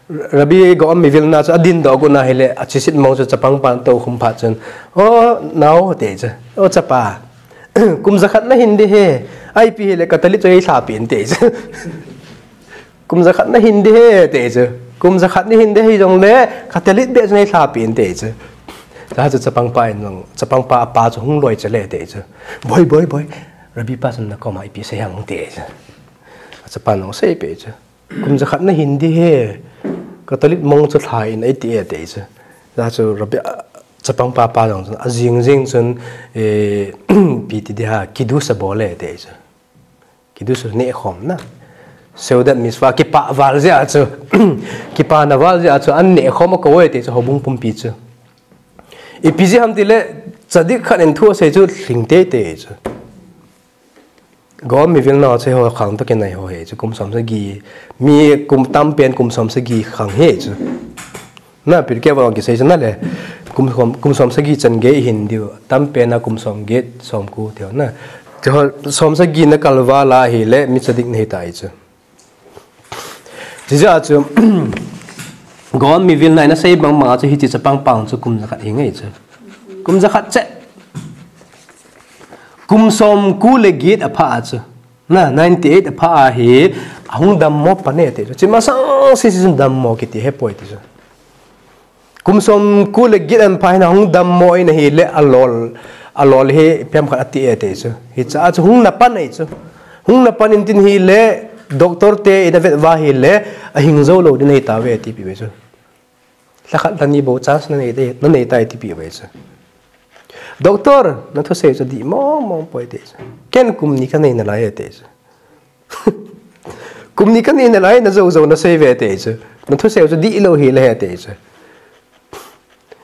Rabbi Gaon mi Vilna chu adin doh gu na hile, achichit mong chu chapang pa an tou khum phat chun. O, nao te chu. O, chapa. Kum jakhat na hin di he. Ipi hile ka talit chu ei lha pen te chu. Kum jakhat na hin di he te chu. Kum jakhat na hin di he jong le ka talit be chu ei lha pen te chu. Chuchu chapang pa in jong, chapang pa apa chu hung loi chu le te chu. Boi, boi, boi. Rabbi pa chun na koma ipi sei hang te chu. Achapan jong sei pe chu. Kum jakhat na hin di he. Ka talit mong chu lha in ei ti e te chu. Chuchu Rabbi, a, chapang pa pa jong chun, ajing jing chun, e, ipi ti di ha, kiddush abol e te chu. Kiddush neh khom na. Seudat mitzvah kipa val jeh a chu. Kipana val jeh a chu, an neh khom akou e te chu, houbung pumpi chu. Ipi jeh ham ti le, tzadik khat in thu asei chu, lhing tei tei chu. Gaon mi Vilna chu ho khang toh kinai ho he chu kum som sagi, mi kum tam pen kum som sagi khang he chu. Na Pirkei Avot a kisei chu na le kum som, kum som sagi chan gei hin diu, tam pen a kum som get som ko tiu na. Chu ho som sagi na kal val a hile mi tzadik na hi tai chu. Chuti jeh a chu, Gaon mi Vilna in asei bang bang a chu hiti chapang pa chu kum jakhat hi ngai chu. Kum jakhat che. Kum som ko le get apha a chu. Na, ninety eight apha a hi, ahung dammo pan e te chu. Chi masang sese chun dammo kiti he poi ti chu. Kum som ko le get an pha hin ahung dammo in ahile alol, alol hi pem khat ati e te chu. Hicha chu hung na pan e chu. Hung na pan in tin hile doctor te in avet uva hile ahing jou lou din ahi tauve ti pi ve chu. Lha khat lha ni bou chance na nei te, na nei tai ti pi ve chu. Doctor, na thusei chu dih mong mong poi te chu. Ken kum ni ka nei nalai e te chu. Kum ni ka nei nalai na jou jou na sei ve te chu. Na thusei chu dih lou hile he te chu.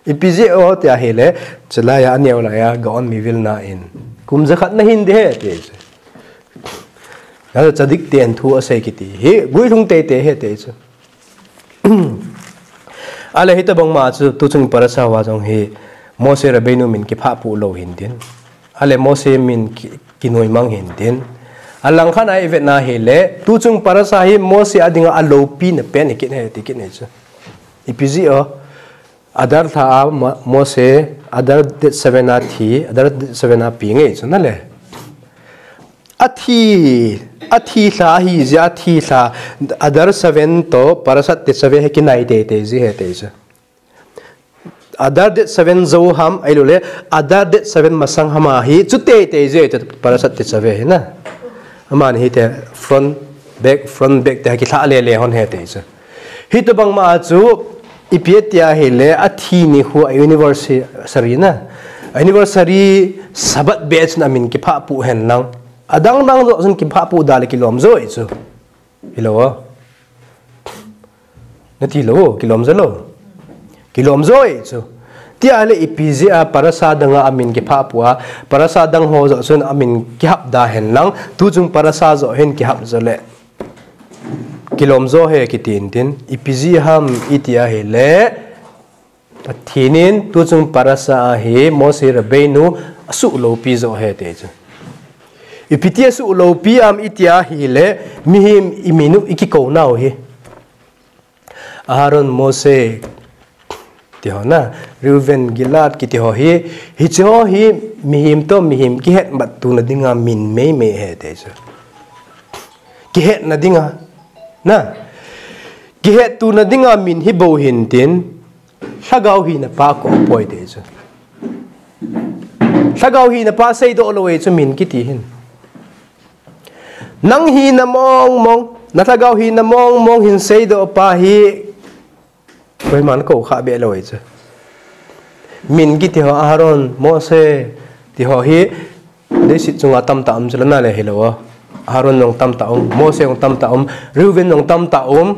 Ipi jeh ham tia ahile, chulai a aneo lai a Gaon mi vilna in, kum jakhat nahin ding ahi ti chu. Achu tzadik ten thu asei kiti hi guilhung teitei ahi ti chu. Ale hitobang ma chu tuchung parasha uva jong hi Moshe Rabbeinu min kiphah poh lou hin tin. Ale Moshe min ki, kinoimang hin tin. Alangkhat a ivet na ahile, tuchung parasha hi Moshe a dinga aloupina pen hi kit ahi ti kit ahi chu. Ipi jeh ham, Adar lha a Mo-, Moshe, Adar date seven a thi, Adar date seven a peng ahi chu nale. Athi, athi lha ahi jeh a, athi lha, Adar seven toh Parashat Tetzaveh hi kinai teitei ji ahi ti chu. Adar date seven jou ham, ahilouleh, Adar date seven masang ham ahi, chu teitei ji ahi chu Parashat Tetzaveh hi na. Aman hiti front, back, front, back ti hi kilha lele hon ahi ti chu. Hitobang ma chu, ipi tia ahile, athi nikho a anniversary na. Anniversary Sabbath beh chun amin kiphah poh hen lang. Adang dang joh chun kiphah poh da le kilom jo ahi chu. Hilou ham. Nati lou, kilom jo lou. Kilom jo ahi chu. Tia ahile ipi jeh a parasha dang a amin kiphah poh a, parasha dang ho joh chun amin kihap da hen lang, tuchung parasha joh hin kihap jo le. Kilom jo ahi kiti in tin, ipi jeh ham iti ahile, Pathen in tuchung parasha a hi Moshe Rabbeinu asuhloupi jo ahi ti chu. Ipi ti asuhloupi ham iti ahile, mihem imin u ikikou nau hi. Aharon, Moshe, ti ho na, Reuven, Gilad, kiti ho hi, hiche ho hi, mihem toh mihem kihetmat tuna dinga min meimei ahi ti chu. Kihetna dinga, na, kihet tuna dinga min hi bou hin tin, lhagao hina pa kou poi ti chu. Lhagao hina pa seidoh lou ahi chu min kiti hin. Nang hina mong mong, na lhagao hina mong mong hin seidoh pa hi, koiman kou kha be lou ahi chu. Min kiti ho Aharon, Moshe, ti ho hi, leiset chunga tamtah um chu la na le hilou a. Aharon jong tamtah um, Moshe jong tamtah um, Reuven jong tamtah um,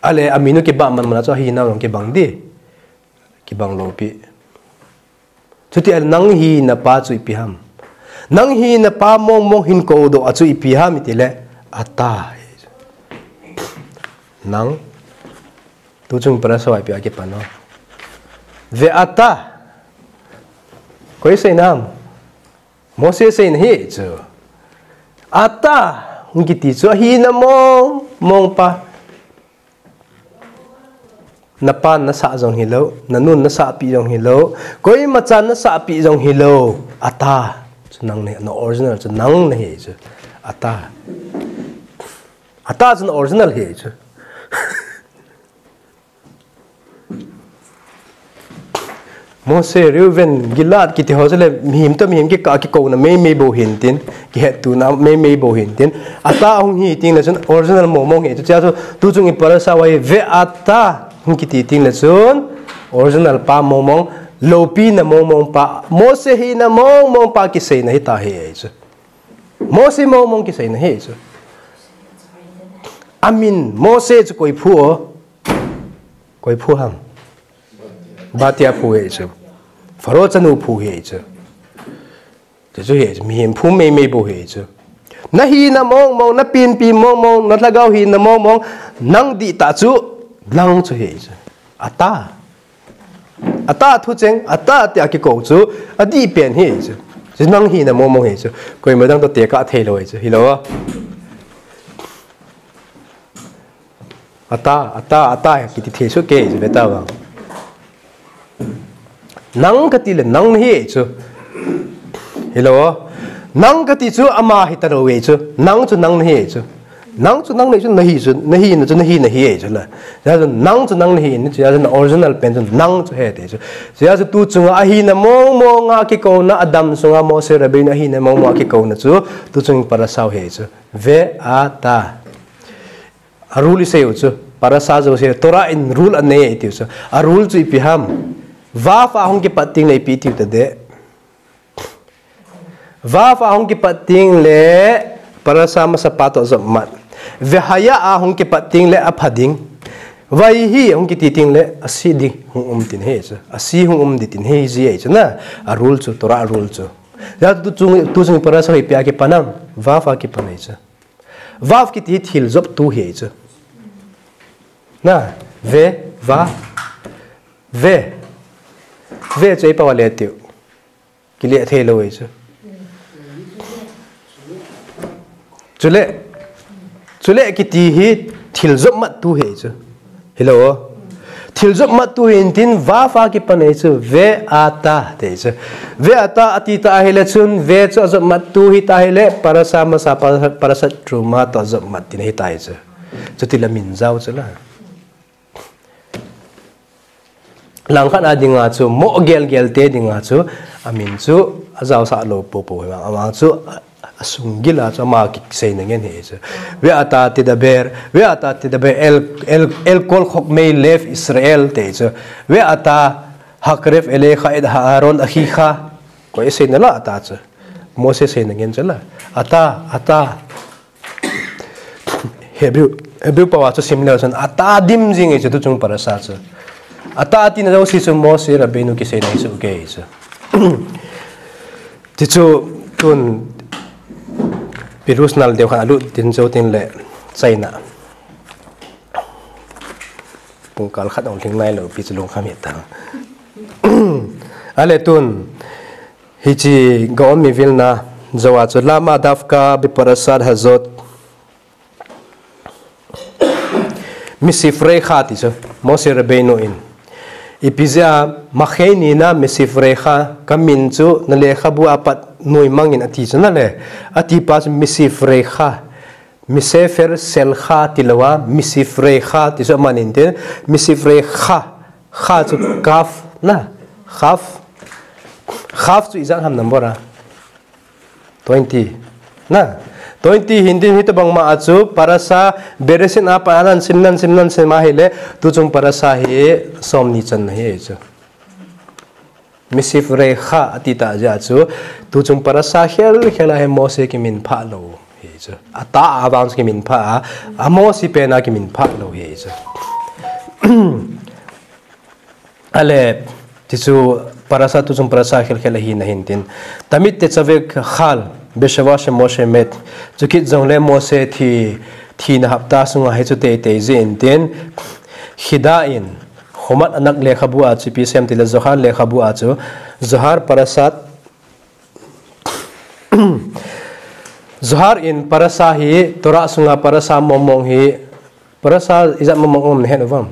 ale amin u kibang man man a chu ahina jong kibang di. Kibang lou pi. Chuti ahile nang hina pa chu ipi ham. Nang hina pa mong mong hin koudoh a chu ipi ham iti le ata. Nang. Tuchung parasha a ipi akipan o. Ve'ata. Koi seina ham. Moshe seina ahi chu. Ata. Hung kiti chu ahina mong mong pa. Na pan nasah jong hilou, na nun nasahpi jong hilou, koima chan nasahpi jong hilou. Ata. Chu nang nahi, na original chu nang nahi chu. Ata. Ata chu na original ahi chu. Moshe, Reuven, Gilad, kiti ho chu le, mihem toh mihem kikah kikouna meimei bou hin tin, kihettuna meimei bou hin tin. Ata ahung hi teng le chun original mong mong ahi chu, chuche chu, tuchung i parasha uva hi ve'ata hung kiti teng le chun, original pa mong mong, loupina mong mong pa, Moshe hina mong mong pa kiseina hita ahi chu. Moshe mong mong kiseina ahi chu. Amin, Moshe chu koi phu o. Koi phu ham. Batia phu ahi chu. Pharaoh chanu phu ahi chu. Chu chu ahi chu, mihem phu meimei bou ahi chu. Na hina mong mong, na penpi mong mong, na lhagao hina mong mong, nang dihtah chu, nang chu ahi chu. Ata. Ata thu cheng, ata tia kikou chu, adih pen ahi chu. Chu nang hina mong mong ahi chu. Koima dang toh tekah thei lou ahi chu. Hilou a. Ata, ata, ata, kiti thei soh kei chu ve ta vang. Nang kati le nang nahi chu. Hilou. Nang kati chu ama hita lou ve chu. Nang chu nang nahi chu. Nang chu nang nahi chu, nahi chu, nahi na chu, nahi nahi chu la. Chuche chu nang chu nang nahi na chu, chuche chu na original pen chu nang chu ahi ti chu. Chuche chu tuchunga ahina mong mong a kikouna, Adam sunga Moshe Rabbeinu ahina mong mong a kikouna chu, tuchung parasha u ahi chu. Ve'ata. A rule isei u chu, parasha jouse, Torah in rule anei e itiu chu. A rule chu ipi ham. Vav a hung kipat teng le ipi itiu tade. Vav a hung kipat teng le parasha masapa toh jop mat. Vehaya a hung kipat teng le apha ding. Vayihi hung kiti teng le, asi ding hung um tin ahi chu. Asi hung um ding tin ahi ji ahi chu na. A rule chu, Torah rule chu. Hijeh chun tu chung, tu chung parasha hi ipi a kipan ham? Vav a kipan ahi chu. Vav kiti hi thil joptu ahi chu. Na, ve, va, ve. Ve chu ipi a le tiu. Kile thei lou ahi chu. Chule, chule kiti hi thil jop mattu ahi chu. Hilou. Thil jop mattu ahin tin vav a kipan ahi chu, ve ata ti ahi chu. Ve ata ati ta ahile chun, ve chu ajop mattu ahi ta ahile, parasha masa, parasha, parashat Truma toh ajop mat tina ahi ta ahi chu. Chuti le amin jao chu la. Langkhat a dinga chu, mo gelgel te dinga chu, amin chu, ajaosah lou popo hi vang, amang chu, a, asunggil a chu, ama kiseina ngen ahi chu. Ve ata tidaber, ve ata tidaber, el, el, el kol chokmei lev Israel ti ahi chu. Ve ata hakref elecha et Aaron achicha. Koi seina la ata chu. Mose seina ngen chu la. Ata, ata. Hebrew, Hebrew pao a chu sim leu chun ata dim jing ahi chu tu chung parasha chu. Ata tina jouse chu Moshe Rabbeinu kiseina ahi chu kei chu. Ti chu tun Pirush nal deu khat alut tin chu tin le chaina. Pungkal khat ong lhing nailou pi chu lungkham hita. Ale tun Hiche Gaon Mivilna jou a chu lama davka beparashat hazot misivrecha ti chu Moshe Rabbeinu in. Ipi jeh a makhei nina misivrecha kamin chu nalekhabu a pat nuimang in ati chu nale. Ati pa chu misivrecha. Misefer shelcha tilou a, misivrecha ti chu aman in tin, misivrecha, cha chu kaf, na, kaf, kaf chu ijat ham number a? Twenty. Na, twenty hin tin hitobang ma a chu, parasha, Bereshit a pat a nasim, nasim, nasim ahile, tu chung parasha hi, somni channa ahi chu. Misivrecha ati ta jeh chu, tu chung parasha khel khel a hi Moshe kiminphah lou ahi chu. Ata a vang chu kiminphah a, a Moshe pen a kiminphah lou ahi chu. Ale, ti chu parasha tu chung parasha khel khel a hina hin tin. Tamid tetzaveh chal, beshava sheMoshe met. Chukit jongle Moshe thi, thina hapta sunga hi chu teitei jeh in tin. Chida in, Chumash Anak lekhabu a chu ipi asei em tile Zohar lekhabu a chu, Zohar parashat, Zohar in parasha hi, Torah sunga parasha mong mong hi, parasha ijat mong mong um nahet uvam?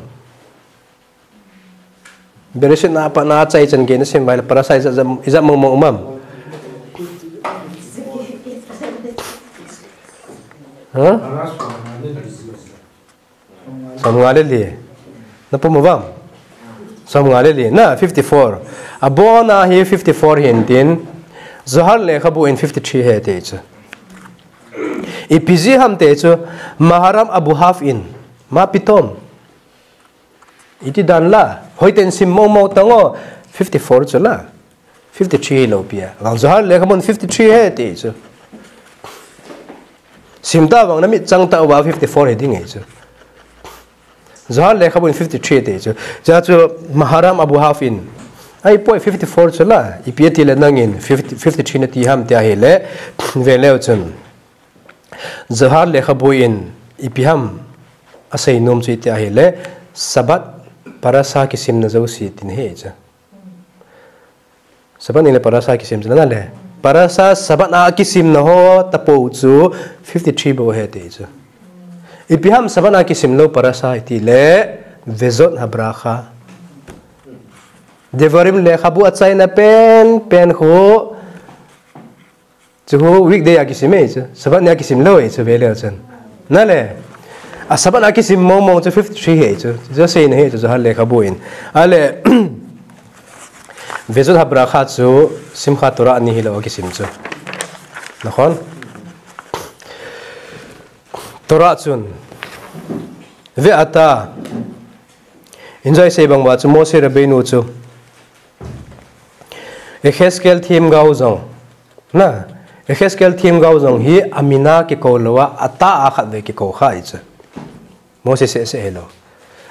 Bereshit na a pat na achai chan gei nasim uva ahile parasha ijat, ijat mong mong um am? Ha? Somnga le li. Na pum uvam? Somnga le li. Na, fifty-four. Abona hi fifty-four hin tin. Zohar lekhabu in fifty-three ahi ti chu. Ipi jeh ham ti chu. Maharam Abu Haf in. Ma pitom. Iti dan la. Hoiten sim mong mong tang o. Fifty-four chu la. Fifty-three hilou pi a. Vang Zohar lekhabun fifty-three ahi ti chu. Sim ta vang namit chang ta uva fifty-four hi ding ahi chu. Zohar lekhabun fifty-three ti chu. Cha chu Maharam Abu Haf in. Ahipoi fifty-four chu la. Ipi ati le nangin fifty, fifty-three nati ham ti ahile. Ve leu chun. Zohar lekhabu in ipi ham asei nom chu iti ahile. Shabbat parasha kisimna jouse tin ahi chu. Shabbat ni le parasha kisim chu nale. Parasha Shabbat a kisimna ho tapou chu fifty-three bou ahi ti chu. Ipi ham Shabbat a kisim lou parasha iti le vezot habracha. Devarim lekhabu achaina pen, pen khu. Chu khu weekday a kisim ahi chu. Shabbat ni a kisim lou ahi chu ve leu chun. Nale. A Shabbat a kisim mong mong chu fifty-three ahi chu. Chu seina ahi chu Zohar lekhabu in. Ale. Vezot habracha chu Simchat Torah ni hilou a kisim chu. Nakhon? Torah chun. Ve ata. Injai sei bang uva chu Moshe Rabbeinu chu. Yechezkel themgao jong. Na, Yechezkel themgao jong hi amin a kikou lou a, ata a khatvei kikou kha ahi chu. Moshe seh seh hilou.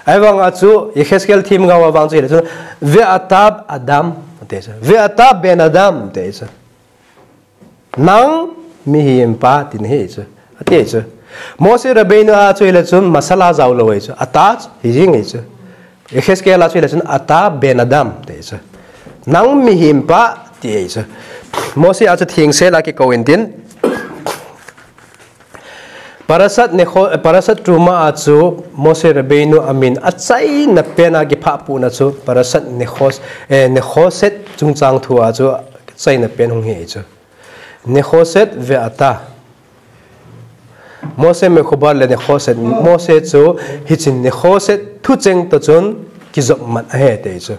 Ahivang a chu, Yehezkel themgao a vang chu hile chun, Ve'ata Adam, ati chu. Ve'ata ben Adam, ati chu. Nang mihem pa, tina ahi chu. Ati chu. Moshe Rabbeinu a chu hile chun, masala jao lou ahi chu. Ata chu, hi jing ahi chu. Yehezkel a chu hile chun, Ata ben Adam, ati chu. Nang mihem pa, ti ahi chu. Moshe a chu thengsel a kikou in tin. Parashat Neho-, Parashat Teruma a chu Moshe Rabbeinu amin achaina pen a kiphah puhna chu Parashat Nehos-, eh, Nehoset chungchang thu a chu achaina pen hung hi chu. Nehoset ve'ata. Moshe mechubar le Nehoset. Moshe chu hiche Nehoset thucheng toh chun kijop mat ahi ati chu.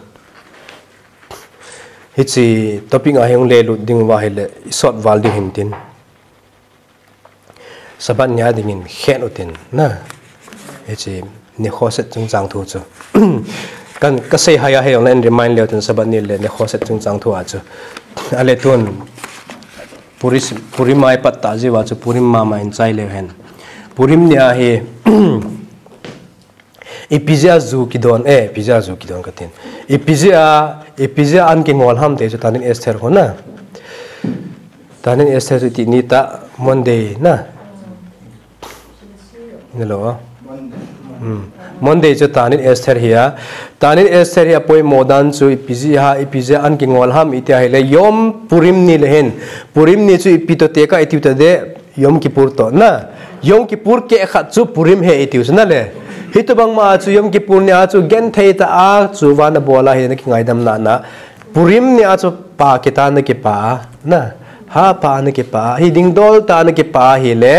Hiche topic a hi hung lelut ding uva ahile, isot val ding hin tin. Sabbath nia dingin khen utin, na. Hiche Nehoset chungchang thu chu. Kan, kasei hai a hi jong le remind leu tin Sabbath ni le Nehoset chungchang thu a chu. Ale tun, Puris-, Purim a ipat ta jiu a chu Purim mama in chai leu hen. Purim ni a hi, Ipi jeh a ju kidon, eh, ipi jeh a ju kidon katin. Ipi jeh a, ipi jeh a an kingol ham ati chu Ta'anit Esther ho na. Ta'anit Esther chu iti ni ta Monday na. Hello. Hmm. Monday chu Ta'anit Esther hi a. Ta'anit Esther hi a poimo dan chu ipi jeh a, ipi jeh a an kingol ham iti ahile Yom Purim ni le hin. Purim ni chu ipi toh tekah itiu ta de. Yom Kippur toh na. Yom Kippur keh khat chu Purim ahi itiu chu na le. Hitobang ma chu Yom Kippur ni a chu genthei tah a chu vana bol a hi na kingaidam na na. Purim ni a chu pa kitah na kipa na. Ha pa na kipa. Hi dingdol tah na kipa ahile.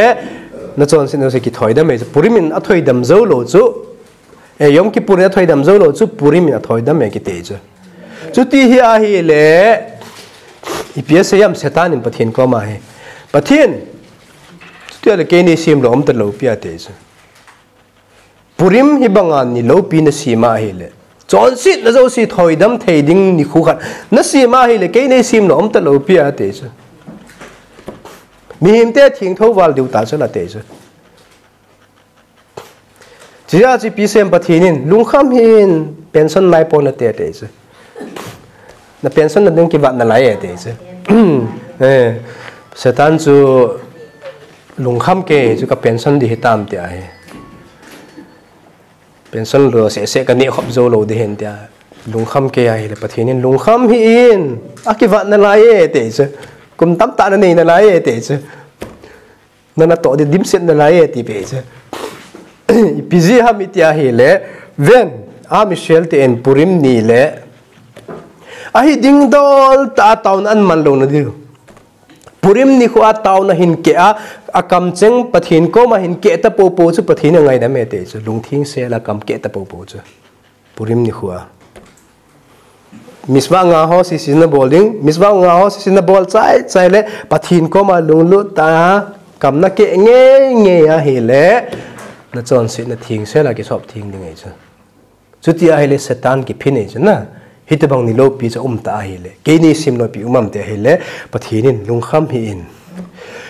Na chonset na se kithoidam e chu. Purim in athoidam jou lou chu. Eh, Yom Kippur in athoidam jou lou chu Purim in athoidam e kiti chu. Chuti hi ahile, ipi asei ham Satan in Pathen koma hi. Pathen, chuti ahile keini sem lou um talou pi ati chu. Purim hi banga ni loupi nasem ahile. Chonsetna jouse thoidam thei ding nikho khat. Nasem ahile keini sem lou um talou pi ati chu. Mihem te thengtho val diu ta chu la ati chu. Chuti a chu ipi asei ham Pathen in, lungkham hih in pension lai pon nate ati chu. Na pension na ding kivat nalai e ati chu. Eh, Satan chu lungkham kei chu ka pension ding hitam tia hi. Pension lou seh seh ka neh khop jou lou ding hen tia. Lungkham kei ahile Pathen in lungkham hih in akivat nalai e ati chu. Kum tamtah nanei nalai e ati chu. Nana toh ding dimset nalai e ti pe chu. Ipi jeh ham iti ahile, ven, a Israel te in Purim ni le. Ahi dingdol tah a taona an man lou na diu. Purim nikho a taona hin keh a, akamcheng Pathen koma hin keh ta popo chu Pathen in angaidam e ati chu. Lungthengsel a kam keh ta popo chu. Purim nikho a. Mitzvah nga ho sese nabol ding, mitzvah nga ho sese nabol chai chai le, Pathen koma lunglut tah a, kam nakeh ngei ngei ahile, nachonsetna thengsel a kisop theng ding ahi chu. Chuti ahile Satan kiphin ahi chu na. Hitobang ni loupi chu um ta ahile. Keini sem loupi um am ti ahile, Pathen in lungkham hih in.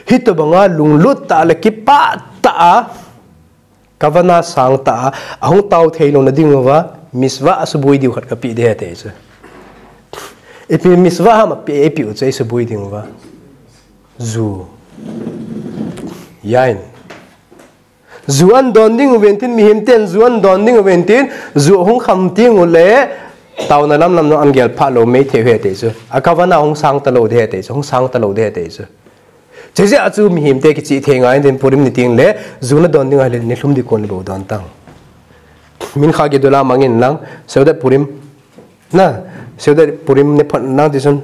Hitobang a lunglut tah le kipah tah a, Kavana sang tah a, ahung tao thei lou na ding uva, mitzvah asuboi diu khat kapeh ding ahi ati chu. Ipi mitzvah ham apeh, eipeh u chu eisuboi ding uva. Ju. Yain. Ju an don ding uvin tin, mihem ten ju an don ding uvin tin, ju ahung kham teng ule, taona lam lam jong an gel phah lou mei thei u ahi ati chu. A kavana hung sang talou ding ahi ati chu, hung sang talou ding ahi ati chu. Chuti jeh a chu mihem te kichih thei ngai in tin Purim ni teng le, ju nadon ding ahile, nilhum ding kon le bou don tang. Mincha gedula mangin lang, Seudat Purim. Na, Seudat Purim niphot lang tichun.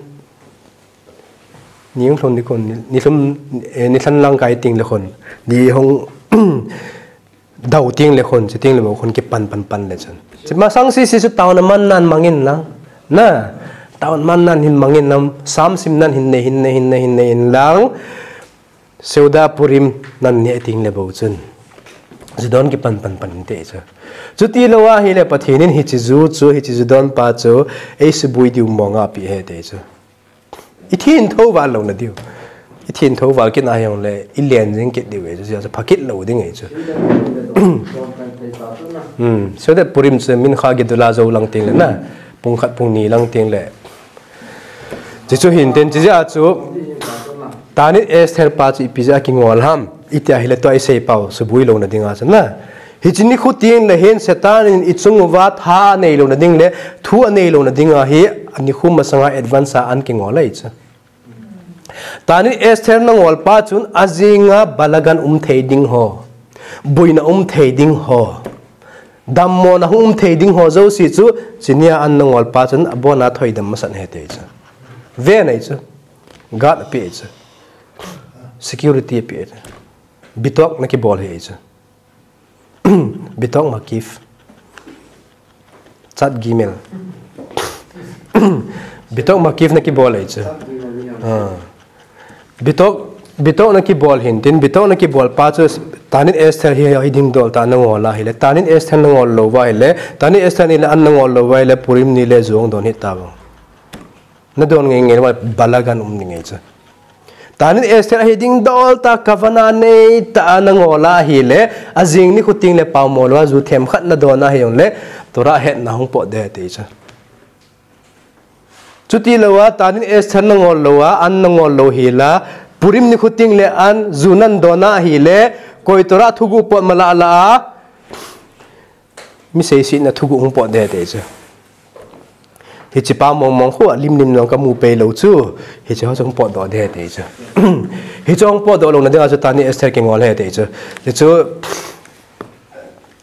Ni hung lhun ding kon, ni, nilhum, eh, nilhah lang kai teng le khun. Ni hung Dou teng le khun, chuteng le bou khun kipan pan pan le chun. Chumasang sese chu taona man nan mangin lang. Na, taona man nan hin mangin lang, Sam sim nan hin nei, hin nei, hin nei, hin nei in lang. Seudat Purim nan nei teng le bou chun. Ju don kipan pan pan inte chu. Chuti lou ahile Pathen in hiche ju chu, hiche ju don pa chu, eisuboi diu mong a apeh ahi ati chu. Ithin tho val lou na diu. Ithin tho val kit na hijongle, ilen jing kit diu ahi chu, chu pha kit lou ding ahi chu. Hmm. So that Purim chu mincha gedula jou lang teng le na, pung khat pung ni lang teng le. Chuche chu hin tin, chuche a chu Ta'anit Esther pa chu ipi jeh a kingol ham iti ahile, tua isei pau suboi louna dinga chu na. Hiche nikho teng le hin Satan in ichung uva tha anei louna ding le thu anei louna dinga hi, anikho masanga advance a an kingol ahi chu. Ta'anit Esther nangol pa chun ajinga balagan um thei ding ho, boina um thei ding ho, dammona hung um thei ding ho jouse chu, chunia an nangol pa chun abona thoidam masat ahi ti chu. Ve nei chu. Guard ape chu. Security ape chu. Bitok na kibol ahi chu. Bitok makif. Chat gimel. Bitok makif na kibol ahi chu. Ah. Bitok, bitok na kibol hin tin, bitok na kibol pa chu Ta'anit Esther hi, hi dingdol ta nangol ahile, Ta'anit Esther nangol lou va ahile, Ta'anit Esther ni le an nangol lou va ahile, Purim ni le jong don hita vang. Na don ngei ngei va balagan um ni ngei chu. Ta'anit Esther hi dingdol ta kavana nei ta nangol ahile, ajing nikho teng le paomo lou a ju themkhat na don ahi jongle, Torah hetna hung pot ding ahi ti chu. Chuti lou a, Ta'anit Esther nangol lou a, an nangol lou hila, Purim nikho teng le an ju nan don ahile, koi Torah thuguh pot mala la a, mi seisetna thuguh hung pot ding ahi ti chu. Hiche pa mong mong khu a lim lim jong kamu pei lou chu, hiche ho chu hung potdoh ding ahi ti chu. Hiche hung potdoh louna dinga chu Ta'anit Esther kingol ahi ti chu. Hichu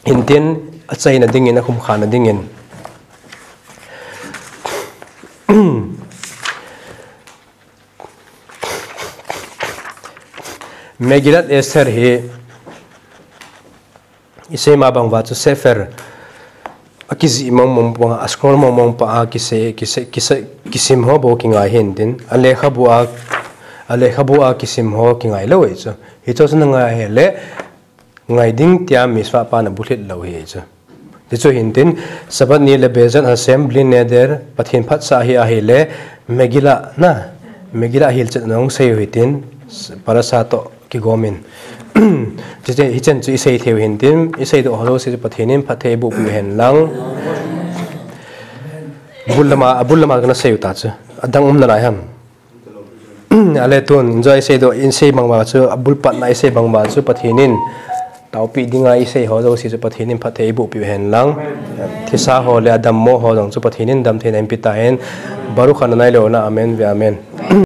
hin tin, achaina dingin, akhumkhana dingin. Megillat Esther hi, isei ma bang uva chu Sefer, akijih mong mong pa, a scroll mong mong pa a kisei, kisei, kisei, kisim ho bou kingai hin tin, alekhabu a, alekhabu a kisim ho kingai lou ahi chu. Hichu chu na ngai ahile, ngai ding tia Mitzvah pa na bulhit lou ahi chu. Hichu hin tin, Sabbath ni le B'ezrat Hashem, Bli Neder, Pathen phatsah hi ahile, Megillah na, Megillah hilchetna hung sei u hitin, Parasha toh kigom in. Chuche, hichan chu isei thei u hin tin, isei doh ho jouse chu Pathen in phatthei eiboh piu hen lang. Bul lama, abul lama kana sei u ta chu. Adang um nalai ham. Ale tun, injo isei doh, isei bang uva chu, abul patna isei bang uva chu Pathen in taopi dinga isei ho jouse chu Pathen in phatthei eiboh piu hen lang. Thisa ho le adammo ho jong chu Pathen in damtheina eipe tahen. Baruch Adonai le'olam, amen ve'amen.